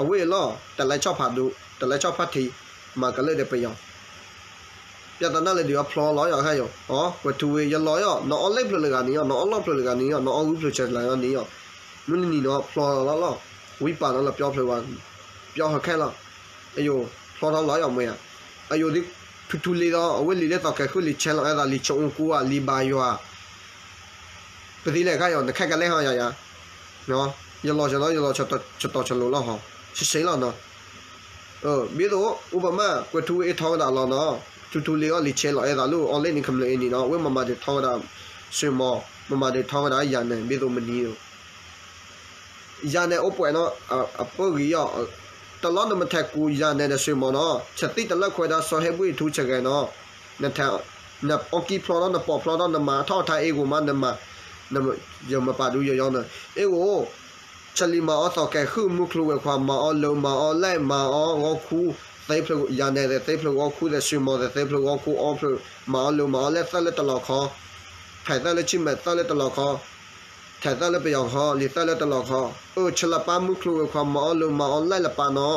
အဝဲအလီၢ် တလဲၤဆီၣ်ဖးဒိၣ် တလဲၤဆီၣ်ဖးထံ မၤကလၢာ်ဒီးပယီၤ ပြဿနာလၢဒုးအဖျီလီၤယီၤ အခါယီၤ အီ ကွဲးထူဝဲ ယလီၤယီၤ နအီလၢဖျၢၣ်လၢဂၤန့ၣ်ယီၤ နအီလီၢ်ဖျၢၣ်လၢဂၤန့ၣ်ယီၤ နအီဂုၢ်ဖျၢၣ်ဆဲးလၢဂၤန့ၣ်ယီၤ မုၢ်နံၤနီၤ ဖျီလီၤလီၤလီၤ, ဝံပာ်နီၤလၢပျီဖျိဝဲ, ပျီဟဲခဲလီၤ, အယိာ် ဖျီထီၣ်လီၤယီၤမ့ၢ်ဧါ, အယိာ်ဒ် ထူထူလံဒီး အဝဲလံာ်လၢသီၣ်ကဲၤဃုာ် လံာ်ဆဲးလီၤအဲၣ်သး လံာ်ဆိကမိၣ်ဧါ လံာ်ဘၣ်ယွၤ ပသံလဲၣ်ခါယီၤ နခဲကလဲၣ်ဟီယၤယၤ, ယလီၤဆၢနီၤ ယလီၤဆၢတီၤဆၢလိၤလီၤဟီ, ဆံးဆံးလီၤနီၤ, ဘၣ်သိး ဥပမၤ ကွဲၤထူဝ့ၣ်အ့ၣ်ထီကဒါလီၤနီၤ, ထူထူလံအီၤ လံာ်ဆဲးလီၤအဲၣ်သးလၢ အီၤလဲၣ်န့ၣ် ခမျၢၢ်အံၤန့ၣ်နီၤ ဝ့ၢ်မၤမၤဒုးထီကဒါ စှ့မီၤ, မၤမၤဒုးထီကဒါယၤနဲၣ် ဘၣ်သိးမနံၤ ယၤနဲၣ်အိၣ်ပှဲၤနီၤ, အပၢၢ်ဂ့ၤယီၤ, တလီၤနမ့ၢ်ထဲးကူးယၤနဲၣ်ဒီးစှ့မီၤနီၤ, ဆသံၣ်တလၢခွဲးဒီး စီၤဟ့ဘှံးထူဆဂဲၤနီၤ, နအီကံဖျီထီၣ် နပိာ်ဖျီထီၣ် နမၤထီၣ်ထါအ့ၣ်ဂိၤမး နမၤ, ယမၤပာ်ဒုးယီၤယီၤန့ၣ်, အ့ၣ်ဂိၤ, ဆလံမၤအီၤသီၣ်ကဲၤဃုာ် မုၢ်ချူဝဲၤခွါ မၤအီၤလၢ မၤအီၤလဲၣ် မၤအီၤဂီၢ်ခူ, သ့ဖျၢၣ်ယၤနဲၣ်ဒီး သ့ဖျၢၣ်ဂီၢ်ခူဒီး စှ့မီၤဒီး သ့ဖျၢၣ်ဂီၢ်ခူအီဖျၢၣ်, မၤအီၤလၢ မၤအီၤလဲၣ် သၢလၢတလီၢ်ခီ ဖဲးသၢလၢဆံမဲာ် သၢလၢတလီၢ်ခီ, ထဲးသၢလၢပယီၤခီ လံာ်သၢလၢတလီၢ်ခီ, အၢ ဆလပၢ်မုၢ်ချူဝဲၤခွါ မၤအီၤလၢ မၤအီၤလဲၣ်လပၢ်နီၤ,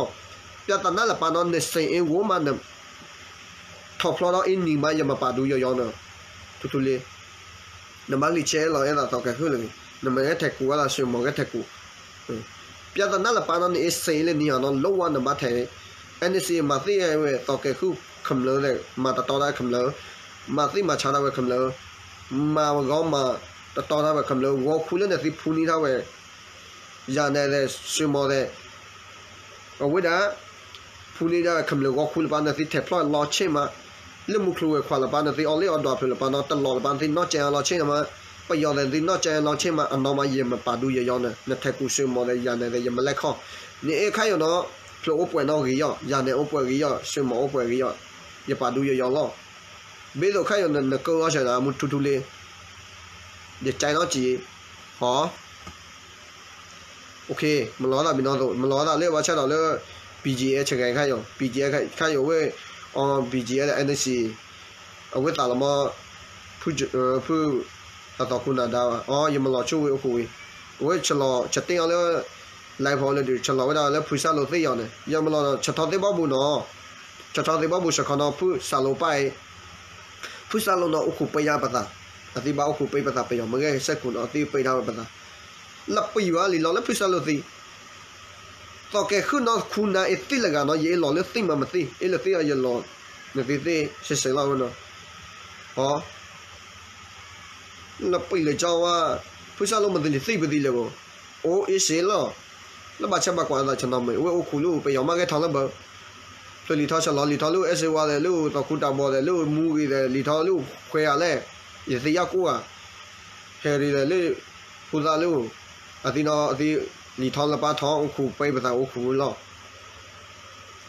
ပျၢ်သနၢ်လပၢ်နီၤ နစ့အ့ၣ်ဂိၤမး န ထီၣ်ဖျီထီၣ်အ့ၣ်နံၤမး ယမၤပာ်ဒုးယီၤယီၤန့ၣ်, ထူထူလံ နဘၣ်လံာ်ဆဲးလီၤအဲၣ်သးသီၣ်ကဲၤဃုာ်လၢာ်, နမ့ၢ်ဂဲၤထဲးကူးဝဲဒၣ် စှ့မီၤဂဲၤထဲးကူး, ပျၢ်သနၢ်လပၢ်နီၤ နအ့ၣ်စ့အ့ၣ်လၢနံၤအီၤနီၤ လိၣ်ဝဲနဘၣ်ထဲး, အဲၣ်နံၣ်စံး မၤသ့ၣ်ဝဲသီၣ်ကဲၤဃုာ်ခမျၢၢ်ဒီး မၤတတီတၢ်ဝဲခမျၢၢ်, မၤသ့ၣ်မၤဆါတၢ်ဝဲခမျၢၢ်, မၤဂီၤမၤတတီတၢ်ဝဲခမျၢၢ်, ဂီၢ်ခူလၢနသံဖူနံၣ်ထီၣ်ဝဲ ယၤနဲၣ်ဒီး စှ့မီၤဒီး အဝဲဒၣ် ဖူနံၣ်ဒၣ်ဝဲခမျၢၢ်ဂီၢ်ခူလပၢ် နသံထဲးဖျီၣ်လီၤဆ့ၣ်မး, လၢမုၢ်ချူဝဲၤခွါလပၢ် နသံအီၤလ့ၣ်အီၤဒွးဖျၢၣ်လပၢ်နီၤ တလီၢ်လပၢ် နသံနီၢ်ကဲအလီၤဆ့ၣ်မး, ပယီၤဒီးနသံနီၢ်ကဲအလီၤဆ့ၣ်မး အနီၢ်မး ယမၤပာ်ဒုးယီၤယီၤန့ၣ် နထဲးကူးစှ့မီၤဒီးယၤနဲၣ်ဒီး ယမၤလဲၣ်ခီ, နအ့ၣ်ခါယီၤနီၤ, ဖျၢၣ်အိၣ်ပှဲၤနီၣ်ဂ့ၤယီၤ, ယၤနဲၣ်အိၣ်ပှဲၤဂ့ၤယီၤ, စှ့မီၤအိၣ်ပှဲၤဂ့ၤယီၤ, ယပာ်ဒုးယီၤယီၤလီၤ, ဘၣ်သိးခါယီၤနကၢလီၤဆၢဒီး မုၢ်ထူထူလံ ယကဲနီၣ်ကံ, ဟီ မလီၤသးဘၣ်နီၤသိး မလီၤသးလၢဘၣ်ဆၣ်ဒီးလၢ BGF ဆဂဲၤခါယီၤ, BGF ခါယီၤဝဲ အီ BGF လၢ NSCN အဝဲသးလီၤမး ဖု အသီခိၣ်နၢ်ဒါဘၣ်, အီ ယမလီၤဆိဝဲအိၣ်ခိးဝံၤ, အဝဲဆလီၤ ဆတ့ၢ်အီၤလၢ လဲၤဖီလၢဒုး ဆလီၤဝဲဒၣ်လၢဖုစၢ်လိာ်သ့ၣ်ယီၤန့ၣ် ယမလီၤ ဆထီသ့ၣ်ဘီဘူနီၤ, ဆထီသ့ၣ်ဘီဘူစခီနီၤ ဖုစၢ်လိာ်ပၢ်အံၤ ဖုစၢ်လိာ်နီၤ အိၣ်ခိးပၢယါပသး, အသံဘၣ်အိၣ်ခိးပၢပသး ပယီၤမ့ၢ်ဂ့ၤစဲၢ်ခိၣ်နီၤ အသံပၢဒၣ်ဝဲပသး, လၢပယီၤအလံၤလီၤလၢဖုစၢ်လိာ်သံ, သီၣ်ကဲၤဃုာ်နီၤ ခူနၤအ့ၣ်သ့ၣ်လၢဂၤနီၤ ယအ့ၣ်လီၤလၢသ့ၣ်မးမသ့ၣ် အ့ၣ်လၢသ့ၣ်အီၤယလီၤ, နသ့ၣ်သ့ၣ် စဲးစဲးလီၤဝဲနီၤ, ဟီ လၢပှဲၤလၢကၠီဝါ, ဖုစၢ်လိာ်မသ့ၣ်လံသ့ၣ်ပသံလၢၤဘၣ်, အိၣ်အ့ၣ်စ့လီၤ, လၢဘၣ်ဆၢဘၣ်ကွၢ်အသးဆနီၤမ့ၢ် အဝဲအိၣ်ခိးလၢပယီၤမးဂဲၤထီၣ်လၢဘၢ, ဖျၢၣ်လံၤထီၣ်ဆၢလီၤလံၤထီၣ်လၢအဲၣ်စ့ဝါဒီး လၢသီခိၣ်တၢ်ဘီဒီး လၢမူဂ့ၤဒီး လံၤထီၣ်လၢခွဲးဂၤလဲၣ်, ယသ့ၣ်ညါကိးဂၤ, ဟဲရံၤဒီးလၢ ဖိသၣ်လၢ အသံနီၤ အသံလံၤထီၣ်လၢပၢ်ထီၣ်အိၣ်ခိးပှဲပသးအိၣ်ခိးလီၤ,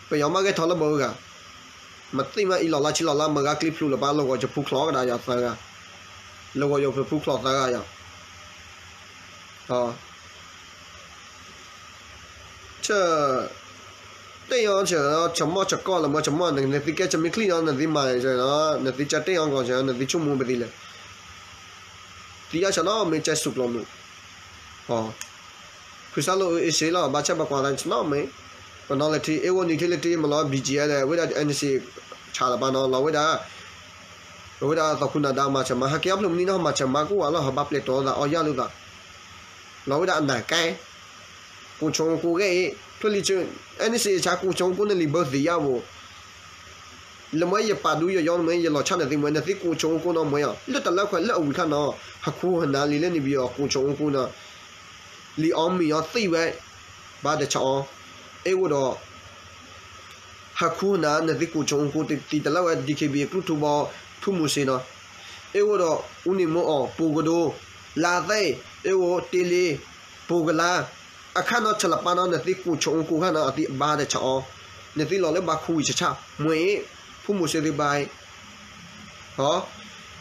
ပယီၤမးဂဲၤထီၣ်လၢဘၢဂၤ မသ့ၣ်မးအံၤလီၤလါဆံလီၤလါ မၤဂၤကျံဖျိလၢၤဘၣ် လၢဂီၤကဖူချီကဒါယၤသၢဂၤ, လၢဂီၤယိၤဖျၢၣ်ဖူချီသၢဂၤယၤ, ဆၢ, တ့ၢ်အီၤဆၢ ဆၢမီၢ်ဆၢကီၢ်လၢမၢဆၢမီၢ် နသံကဲဆၢမ့ၢ်ချံနီၤ နသံမၤဆၢနီၤ နသံကၢတ့ၢ်အီၤကီၢ်ဆၢ နသံဆိကမိၣ်ပသံလဲၣ်, သံယါဆၢနီၤ မ့ၢ်ကဲစူးကျိၤမုၢ် ဖုစၢ်လိာ်အ့ၣ်စ့လီၤ ဘၣ်ဆၢဘၣ်ကွၢ်သးဆနီၤမ့ၢ်, ပနီၤလၢထံ အ့ၣ်ဝဲနံၤထံလၢထံ မ့ၢ်လီၤ BGF ဒီး ဝဲဒၣ် NSCN ဆးလၢပၢ်နီၤ လီၤဝဲဒၣ်, လီၤဝဲဒၣ်သီခိၣ်နၢ်ဒါမၤဆၢမၤ ဟဲက့ၤအီၤဖျၢၣ်မနုၤနီၤ မၤဆၢမၤကိးဂၤလီၤ ဟးဘၣ်ပျဲးတီၤသး အီၣ်ယၢ်လိာ်သး, လီၤဝဲဒၣ်အနၢ်ကဲ ကိးဆိကမိၣ်ကိးဂၤအံၤ ဖျၢၣ်လံၤဆၢ NSCN ဆးကိးဆိကမိၣ်ကိး နလံာ်ဘၢသ့ၣ်ယါဘိ လၢမ့ၢ်ယပာ်ဒုးယီၤယီၤမ့ၢ် ယလီၤဆၣ်နသ့ၣ်မ့ၢ် နသံကိးဆိကမိၣ်ကိးနီၤမ့ၢ်ယီၤ လၢတလၢခွဲးလၢအဝံၤခါနီၤ ဟးခူဟနၤလံလၢနံၣ်ဘံယီၤကိးဆိကမိၣ်ကိးနီၤ လံာ်အီမ့ၢ်အီသံဝဲ ဘၣ်တဆးအီၤ အ့ၣ်ဝဲဒီး ဟးခူဟနၤ နသံကိးဆိကမိၣ်ကိးတံၢ်တလၢဝဲ DKBA ကျူထူဘီ ဖုမိၤစ့နီၤ အ့ၣ်ဝဲဒီး အူန့ၣ်မိၢ်အီၣ် ပူၤကဒိ လါသ့ၣ် အ့ၣ်ဝဲတ့လ့ ပူၤကလါ အခါနီၤ ဆၢလပၢ်နီၤ နသံကိးဆိကမိၣ်ကိးခါနီၤ အသံဘၣ်တဆးအီၤ နသံလီၤလၢဘါခူဝံၤဆဆၣ် မ့ၢ်အ့ၣ် ဖုမိၤစ့သံဘါအံၤ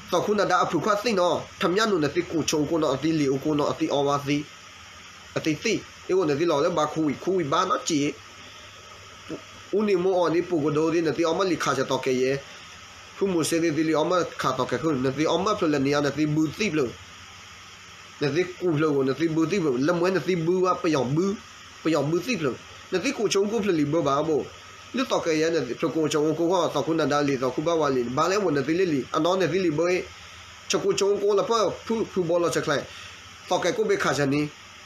သီခိၣ်နၢ်ဒါအဖုခွါသံနီၤ ထမၠၣ်နူာ် နသံကိးဆိကမိၣ်ကိးနီၤ အသံလံာ်အိၣ်ကိးနီၤ အသံအီဘၣ်သံ အသံသံ အ့ၣ်ဝဲနသံလီၤလၢဘါခူဝံၤ ခူဝံၤဘါနီၤစံး အူန့ၣ်မိၢ်အီၣ်သံ ပူၤကဒိသံ နသံအီမၢလံာ်ခးဆၢသီၣ်ကဲၤယဲၢ် ဖုမိၤစ့သံ သံလံာ်အီမၢခးသီၣ်ကဲၤဃုာ် နသံအီမၢဖျၢၣ်လၢနံၤညါ နသံဘုသံဖျၢၣ် နသံကူးဖျၢၣ်ဧိၤ နသံဘုသံဖျၢၣ် လၢမ့ၢ်နသံဘုဝဲ ပယီၤဘု ပယီၤဘုသံဖျၢၣ် နသံကိးဆိကမိၣ်ကိးဖျၢၣ်လံာ်ဘၢဘၣ်ဘိ လၢသီၣ်ကဲၤယဲၢ် ဖျၢၣ်ကိးဆိကမိၣ်ကိးဃီ သီခိၣ်နၢ်ဒါလံာ် သီခိၣ်ဘၣ်ဝါလံာ် ဘၣ်လၢဝဲနသံလံာ်လံာ် အနီၢ်နသံလံာ်ဘၢအံၤ ဆၢကိးဆိကမိၣ်ကိးလၢဖၢဖုဖုဘီလီၤဆၢကျဲ သီၣ်ကဲၤကိးဘ့ၣ်ခးဆၢနံၤ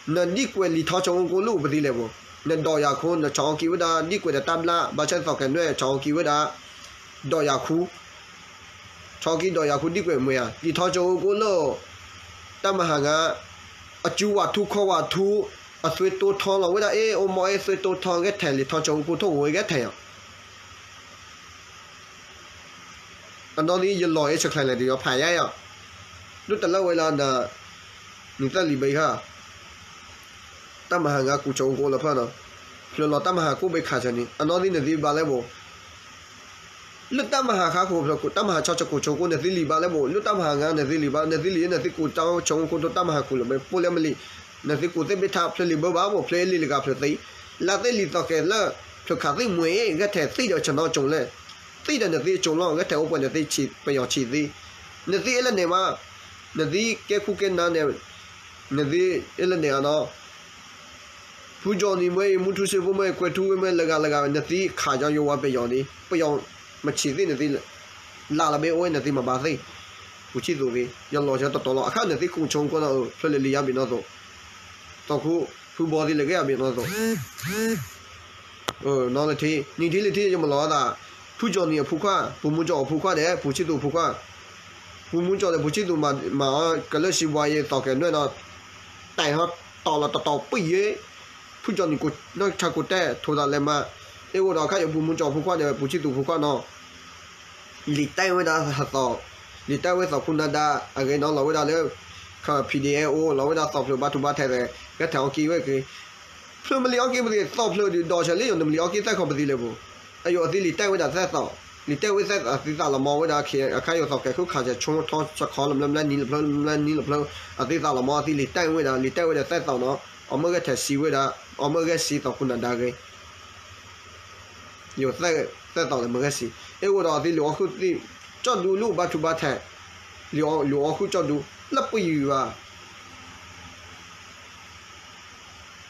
နဒံကွဲးလံာ်ထီၣ်ကၠိအိၣ်ကိၣ်လၢပသံလဲၣ်ဘိ, နဒိးယၤခိ နဆီၣ်အီကံဝဲဒၣ် ဒံကွဲးဒီးတၢ်ဘျၣ် ဘၣ်ဆၣ်သီၣ်ကဲၤနွဲၣ် ဆီၣ်အီကံဝဲဒၣ် ဒိးယၤခူ ဆီၣ်အီကံဒိးယၤခူ ဒံကွဲးမ့ၢ်ဧါ, လံာ်ထီၣ်ကၠိအိၣ်ကိၣ်လၢ တၢ်မၤဟးဂီၤ အစုဝးထူခီဝးထူ အသွ့တိထီလီၤဝဲဒၣ် အ့ၣ် အိၣ်မီၢ်အ့ၣ် သွ့တိထီ ဂဲၤထဲလံာ်ထီၣ်ကၠိအိၣ်ကိၣ်ထိၣ်ဂီၤဂဲၤထဲယီၤ အနီၢ်သံယလီၤအ့ၣ်ဆဲးချဲးလဲၣ် ဒ်ယီၤဖးယါယီၤ, ဒိၣ်တလၢဝဲလၢန နံၣ်သၢလံာ်ဘၣ်ခါ, တၢ်မၤဟးဂီၤကူၣ်ကၠိအိၣ်ကိၣ်လၢဖျၢၣ်နီၤ, ဖျၢၣ်လီၤတၢ်မၤဟးကိၣ်ဘၣ်ခးဆၢန့ၣ် အနီၢ်သံနသံဘၣ်လဲၣ်ဘိ, လၢတၢ်မၤဟးဂီၤခိၣ်ဖျၢၣ် တၢ်မၤဟးဆီၣ်ကၠိကိၣ်ကၠိကိၣ် နသံလံာ်ဘၣ်လဲၣ်ဘိ, လၢတၢ်မၤဟးဂီၤနသံလံာ်ဘၣ်, နသံလံာ် နသံကူၣ်တၢ်ကၠိအိၣ်ကိၣ်ထိၣ် တၢ်မၤဟးကူၣ်လၢၤဘၣ် ပိၣ်လဲၣ်မလံာ်, နသံကူၣ်သ့ၣ်ဘ့ၣ်ထါ ဖျၢၣ်လံာ်ဘၣ်ဘၣ်ဘိ ဖျၢၣ်အ့ၣ်လံာ်လၢကဖျၢၣ်သံ, လၢသ့ၣ်လံာ်သီၣ်ကဲၤလၢ ဖျၢၣ်ခးသံမွဲ ဂဲၤထဲသံဒီးဆၢနီၤကၠိလဲၣ်, သံဒီးနသံကၠိလီၤ ဂဲၤထဲအိၣ်ပှဲၤနသံ ပယီၤဆံးသံ, နသံအ့ၣ်လၢန့ၣ်မး, နသံကဲခူကဲနၤန့ၣ်, နသံအ့ၣ်လၢန့ၣ်အနီၤ ဖုကၠီနံၤမ့ၢ်အံၤ မူထူစ့ဖိမ့ၢ်အံၤ ကွဲၤထူဝ့မ့ၢ် လၢဂၤလၢဂၤ နသံခးယီၤယဝၤပယီၤန့ၣ် ပယီၤမဆံးသ့ၣ်နသံ, လၢ်လၢဘ့ၣ်အိၣ်ဝဲ နသံမၤဘၣ်သ့ၣ်, ပူၤဆံၣ်သူးသ့ၣ် ယလီၤဆၢတတီၤလီၤ အခါနသံကူၣ်ကၠိကိၣ်နီၤ ဖျၢၣ်လံာ်လံာ်ယါဘ့ၣ်နီၢ်သိး, သီၣ်ခူ ဖုဘီသံလၢကယါဘ့ၣ်နီၢ်သိး နီၢ်လၢထံ နံၣ်ထံလၢထံယမၤလီၤသး, ဖုကၠီနံၤအဖိခွါ ပူၤမူကၠီအဖိခွါဒီး ပူၤဆံၣ်သူးဖိခွါ, ပူၤမူကၠီဒီးပူၤဆံၣ်သူးမၤအီၤ ကလၢၢ်စံးဘှါယဲ သီၣ်ကဲၤနွဲၣ်နီၤ, တၢ်ဟီတီၤလီၤတတီၤပံၣ်ယဲ, ဖုကၠီနံၤ နီၢ်ဆါကိးတဲ ထိးသးလဲၤမၤ, အ့ၣ်အိၣ်ဒီးခါယပူၤမူကၠီဖိခွါဒီး ပူၤဆံၣ်သူးဖိခွါနီၤ လံာ်တဲဝဲဒၣ်ဟသီၣ်, လံာ်တဲဝဲသီၣ်ခိၣ်နၢ်ဒါ အဂ့ၢ်နီၤ လီၤဝဲဒၣ်လၢ ခး PDF အိၣ် လီၤဝဲဒၣ်သီၣ်ဖျၢၣ်ဘါထုဘါထဲး ဂဲၤထဲအီကံဝဲက့ၤ, ဖျၢၣ်မ့ၢ်လံအီကံပသ့ၣ် သီၣ်ဖျၢၣ်ဒုးဒီးဆၢလံယိၤ နမ့ၢ်လံအီကံသဲခီပသံလဲၣ်ဘိ, အယိၤအသံလံာ်တဲဝဲဒၣ်သဲသီၣ်, လံာ်တဲဝဲသဲသီၣ် အသံသးလီၤမီဝဲဒၣ် အခါယိၤသီၣ်ကဲၤခိၣ်ခးဆဲးဆိထီၣ်ဆခီလၢမလၢမလၢနံၤလၢဖျၢၣ်လၢမလၢနံၤလၢဖျၢၣ် အသံသးလီၤမီ အသံလံာ်တဲဝဲဒၣ် လံာ်တဲဝဲဒၣ်သဲသီၣ်နီၤ, အီၤမ့ၢ်ဂဲၤထဲစံးဝဲဒၣ်, အီၤမ့ၢ်ဂဲၤစံးသီၣ်ခိၣ်နၢ်ဒါဂ့ၤ ယိၤသဲသီၣ်လၢမ့ၢ်ဂဲၤစံး, အ့ၣ်အိၣ်ဒီးအသံလံာ်အီၣ်ဃုာ်သံ, ကၠီၣ်ဒူလၢဘါထုဘါထဲး, လံာ်အီၣ်ဃုာ်ကၠီၣ်ဒူ, လၢပယံၤဘၣ်,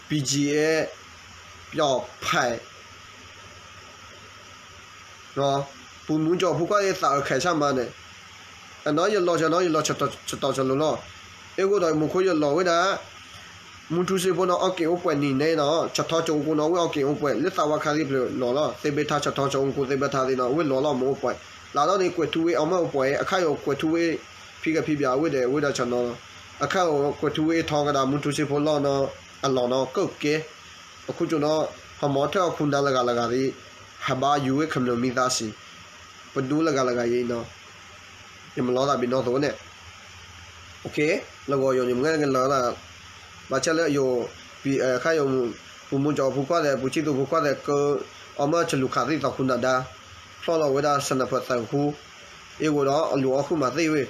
BGF, ပျီဖဲး ပူၤမူကၠီဖိခွါသးအုးခဲဆၣ်မါန့ၣ်, အနီၢ်ယလီၤဆၢနီၢ် ယလီၤဆၢတီၤဆၢလိၤလီၤ, အ့ၣ်အိၣ်ဒီးမူခိၣ်ယလီၤဝဲဒၣ် မူထူစ့ဖိနီၤ အီၣ်က့ၤအိၣ်ပှဲၤနံၤန့ၣ်နီၤ ဆၢထီၣ်ကၠိအိၣ်ကိၣ်နီၤ ဝဲအီၣ်က့ၤအိၣ်ပှဲၤ လၢသးဝါခါသံဖျၢၣ်လီၤလီၤ သ့ၣ်ဘ့ၣ်ထါဆၢထီၣ်ကၠိအိၣ်ကိၣ်သ့ၣ်ဘ့ၣ်ထါသ့ၣ်နီၤ ဝဲလီၤလီၤမ့ၢ်အိၣ်ပှဲၤ, လၢနီၢ်န့ၣ် ကွဲၤထူဝ့အီၤမ့ၢ်အိၣ်ပှဲၤ အခါယိၤကွဲၤထူဝ့ ဖံကဖံဘၣ်အဝဲဒီး ဝဲဒၣ်ဆၢနီၤ, အခါယိၤကွဲၤထူဝ့ထီကဒါ မူထူစ့ဖိလီၤနီၤ အလီၢ်နီၤ ကၢၣ်ကဲ ပခိၣ်ကၠိနီၤ ဟီမီထၢၣ်အခိၣ်နၢ်လၢဂၤလၢဂၤသ့ၣ် ဟးဘါယွၤဝဲခမျၢၢ်မံသးစံး, ပဒိလၢဂၤလၢဂၤအံၤနီၤ, ယမၤလီၤသးဘ့ၣ်နီၢ်သိးန့ၣ်, လၢဂီၤယိၤန့ၣ် မ့ၢ်ဂ့ၤလၢ ဘၣ်ဆၣ်လၢယိၤ ခါယိၤ ပူၤမူကၠီဖိခွါသ့ၣ် ပူၤဆံၣ်သူးဖိခွါသ့ၣ် ကအီၣ်မ့ၢ်ဆလူၣ်ခးသံသီၣ်ခိၣ်နၢ်ဒါ ဖျီၣ်လီၤဝဲဒၣ် sniper သၢဃူ, အ့ၣ်အိၣ်ဒီးအလူၤအီၣ်ဃုာ်မၤသ့ဝဲ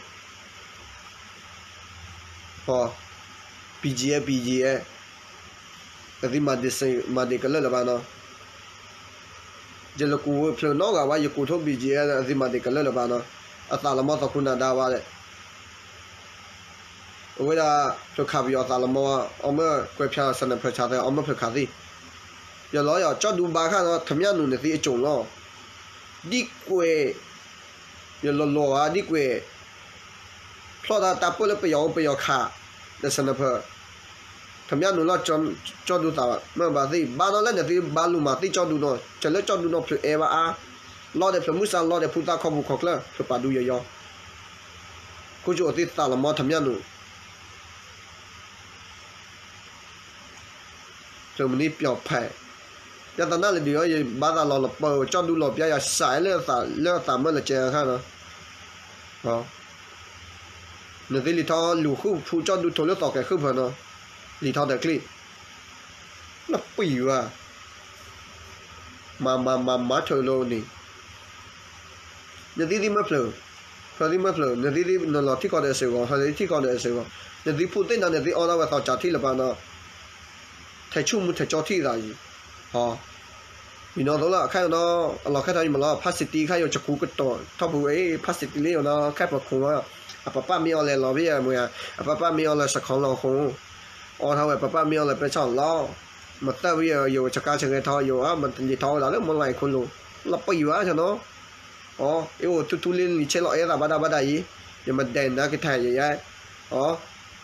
BGF BGF အသံမၤဒံးကလၢာ်လၢၤဘၣ်နီၤ, ယလၢကူးဝဲဖျၢၣ်နီတဂၤဘၣ် ယကူးထိၣ် BGF အသံမၤဒံးကလၢာ်လၢၤဘၣ်နီၤ, အသးလီၤမီသီၣ်ခိၣ်နၢ်ဒါဘၣ်ဒီး အဝဲဒၣ် ဖျၢၣ်ခးပယီၤအသးလီၤမီ အီၣ်မ့ၢ်ကွဲးဖၠါ sniper ဆါသ့ အီၣ်မ့ၢ်ဖျၢၣ်ခးသံ, ယလီၤယီၤ ကၠီၣ်ဒူဘါခါနီၤ ထမၠၣ်နူာ်န့ၣ်သံအကၠိၤလီၤ, ဒ်ကွဲး ယလီၤလီၤဧါ ဒ်ကွဲး ဖျီၣ်တၢ်တၢ်ပၢၢ်လၢပယီၤအိၣ်ပယီၤခး ဒီး sniper ထမၠၣ်နူာ်လီၤ ကၠီၣ်ဒူသးမ့ၢ်ဘၣ်သ့ၣ် ဘါနီၤလၢနသ့ၣ်ဘါလူၤမၤသ့ၣ်ကၠီၣ်ဒူနီၤ ကၠီၣ်လၢကၠီၣ်ဒူနီၤ ဖျၢၣ်အဲၣ်ဘၣ်အါ လီၤဒီးဖျၢၣ်မုၢ်ဆါ လီၤဒီးဖုသၣ်ခီပူၤခီချၢ ဖျၢၣ်ပာ်ဒူယီၤယီၤ ခိၣ်ကၠိအသံသးလီၤမီထမၠၣ်နူာ် ဖျၢၣ်မနုၤပျီဖဲး, ယသးနၢ်လၢဒုးအီၤ ယဘါသးလီၤလီၤပၢၢ် ကၠီၣ်ဒူလီၤပျါယၤစးလၢအသးမၢလၢကဲအခါနီၤ, နသ့လံာ်ထီၣ်လူၤဃုာ်ဖုကၠီၣ်ဒူထိးလၢသီၣ်ကဲၤဃုာ်ဖၢနီၤ, လံာ်ထီၣ်ဒီးချံ, လၢပှံၤဘၣ် မၤမၤမၤမၤထၢၣ်လိၤန့ၣ် နသံသံမ့ၢ်ဖျၢၣ်, ဖျၢၣ်သံမ့ၢ်ဖျၢၣ်, နသံသံနလီၤထံကီၢ်ဒီးအစ့ၢ်ကီး, ဟဲလၢထံကီၢ်ဒီးအစ့ၢ်ကီး, နသံဖှိၣ်သ့ၣ်နၤ နသံအီၣ်ဒၣ်ဝဲသီၣ်ကၠးထံၣ်လၢၤဘၣ်နီၤ, ထဲးဆူၣ်မူထဲးကၠီထံၣ်သးအံၤ, မံၤနီၢ်သိးလၢ အခါယိၤနီၤ အလီၢ်ခဲထီၣ်ယမၤလီၤ ဖါစံးတံၢ်ခါယိၤ ကကူကတီၤထီၣ်ပူၤဝဲ ဖါစံးတံၢ်လၢယိၤနီၤ ခဲပခိၣ်ဝဲ အပပၢ်မ့ၢ်အီၤလဲၤလီၤဖဲယမ့ၢ်ဧါ, အပပၢ်မ့ၢ်အီၤလဲၤစခီလီၤအဃိ အီၣ်ထီၣ်ဝဲ ပပၢ်မ့ၢ်အီၤလဲၤပဲဆၣ်လီၤ, မၤသၢဖဲယိၤဆကါဆဂဲၤထီၣ်ယိၤဧါ မၤတလံၤထီၣ်ဝဲဒၣ်လၢမီလၢ်အံၤခိၣ်လိၤ, လီၤပှံၤဘၣ်နီၤ, အ့ၣ်အိၣ်ထူထူလံလံၤဆဲးလီၤအဲၣ်သးဘၣ်ဒၣ်ဘၣ်ဒၣ်အံၤ, ယမၤဒဲးနၤကထါယဲယဲ,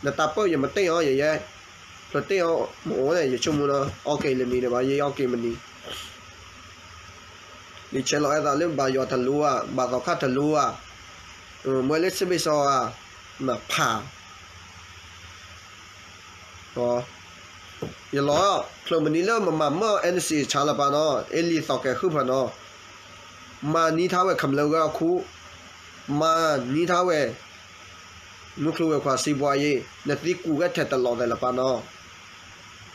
နတၢ်ပၢၢ်ယမၤတ့ၢ်အီၤယဲယဲ, ပတ့ၢ်အီၤမ့ၢ်အိၣ်န့ၣ် ယဆိကမိၣ်နီၤ အီၣ်က့ၤလၢနံၤန့ၣ်ဘၣ် ယအီၣ်က့ၤမနံၤ ယဆဲးလီၤအဲၣ်သးလၢဘၣ်ယွၤတလူဧါ ဘၣ်သီခါတလူဧါ မ့ၢ်လၢစ့ဘ့ၣ်စီဧါ မၤဖး ယလီၤ ချုးမနံၤလၢမမၤမၢ် NCA ဆါလၢပၢ်နီၤ အ့လံၤသီၣ်ကဲၤဃုဖၢၣ်နီၤ မၤနံၤထါဝဲ ခမျၢၢ်ဂၤအခိၣ် မၤနံၤထါဝဲ မုၢ်ကျိၤဝဲၤကွာ် စံးပှၤယ့ နသံကူၣ်ဝဲထဲတလီၢ်သဲးလၢပၢ်နီၤ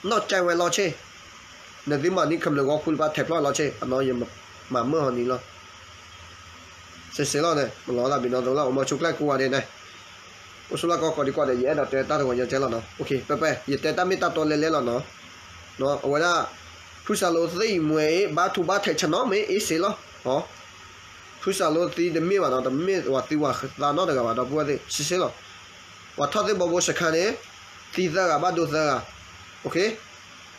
နီၢ်ကဲဝဲလီၤဆ့ နသံမၤနံၤခမျၢၢ်ဂၤအခိၣ်လၢပၢ်ထဲဖျီၣ်လီၤဆ့ အနီၤယမၤမၢ်ဟီနံၤလီၤ စ့စ့လီၤန့ၣ် မလီၤသးဘံနီၤသလၢ အိၣ်မူဆိကျဲၢ်ကိးဂၤဒဲးန့ၣ် အိၣ်ဆူၣ်လၢကီၢ်ကိးဒံကိးဒဲး ယအဲၣ်ဒိးတဲတၢ်တဝီၤညီကဲလီၤနီၤ ပပ ယတဲတၢ်မ့ၢ်တၢ်တီလဲၤလဲၤလီၤနီၤ အဝဲဒၣ် ဖုစၢ်လိသ့ၣ်အံၤမွဲအံၤ ဘါထူဘါထဲးဆနီမ့ၢ်အ့စ့လီၤ ဖုစၢ်လိသံတမ့ၢ်ဘၣ်နီၤ တမ့ၢ်ဝဲသံဝဲသးနီတဂၤဘၣ် ဒီပုၢ်ဝဲၢ်သ့ၣ် စ့စ့လီၤ ပှၤထီၣ်သ့ၣ်ဘီဘိစခါန့ၣ် သံသၢဂၤ ဘၣ်ဒိသၢဂၤ အသံ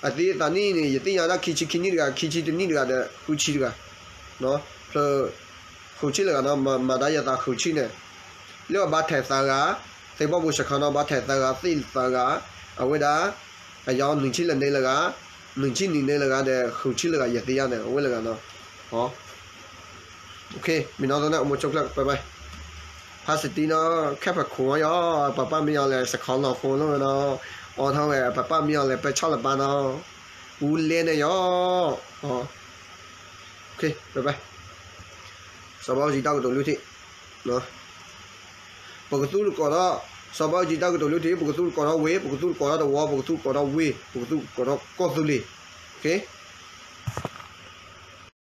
အသးနံၣ်န့ၣ် ယသ့ၣ်ညါဒၣ်ခံဆံခံနံၣ်တဂၤ ခံဆံတနံၣ်တဂၤဒီး ဃုဆံတဂၤ ဖျၢၣ် ဃုဆံလၢဂၤနီၤ မၤဒါယသးဃုဆံန့ၣ် လၢအဘါထဲးသၢဂၤ သ့ၣ်ဘီဘိစခါနီၤ ဘါထဲးသၢဂၤ သ့ၣ်သၢဂၤ အဝဲဒၣ် အယီၤနုၢ်ဆံလၢန့ၣ်လၢဂၤ နုၢ်ဆံနံၣ်န့ၣ်လၢဂၤဒီး ဃုဆံလၢဂၤ ယသ့ၣ်ညါန့ၣ် အဝဲလၢဂၤနီၤ မ့ၢ်နီၤသန့ၣ် အိၣ်မူဆိကျၢၢ် ပပ ဖါစတံနီၤ ခဲဖၢၣ်ခိၣ်အီၤယီၤ ပပၢ်မ့ၢ်အီၤလဲၤစခီလီၤဃိလီၤနီၤ အီထီၣ်ဝဲ ပပၢ်မ့ၢ်အီၤလဲၤပဲဆီၣ်လၢပၢ်နီၤ အူလဲန့ၣ်ယီၤ ပပ စီၤဘးအူကၠံတၢ်ကတိၤလွံၢ်ထံၣ် ပကသူၣ်တကိးထီၣ် စီၤဘးအူကၠံတၢ်ကတိၤလွံၢ်ထံၣ် ပကသူၣ်တကိးထီၣ်ဝ့ၢ် ပကသူၣ်တကိးထီၣ်တဝီ ပကသူၣ်တကိးထီၣ်ဝ့ၢ် ပကသူၣ်တကိးထီၣ်ကီၢ်သူလ့ၤ okay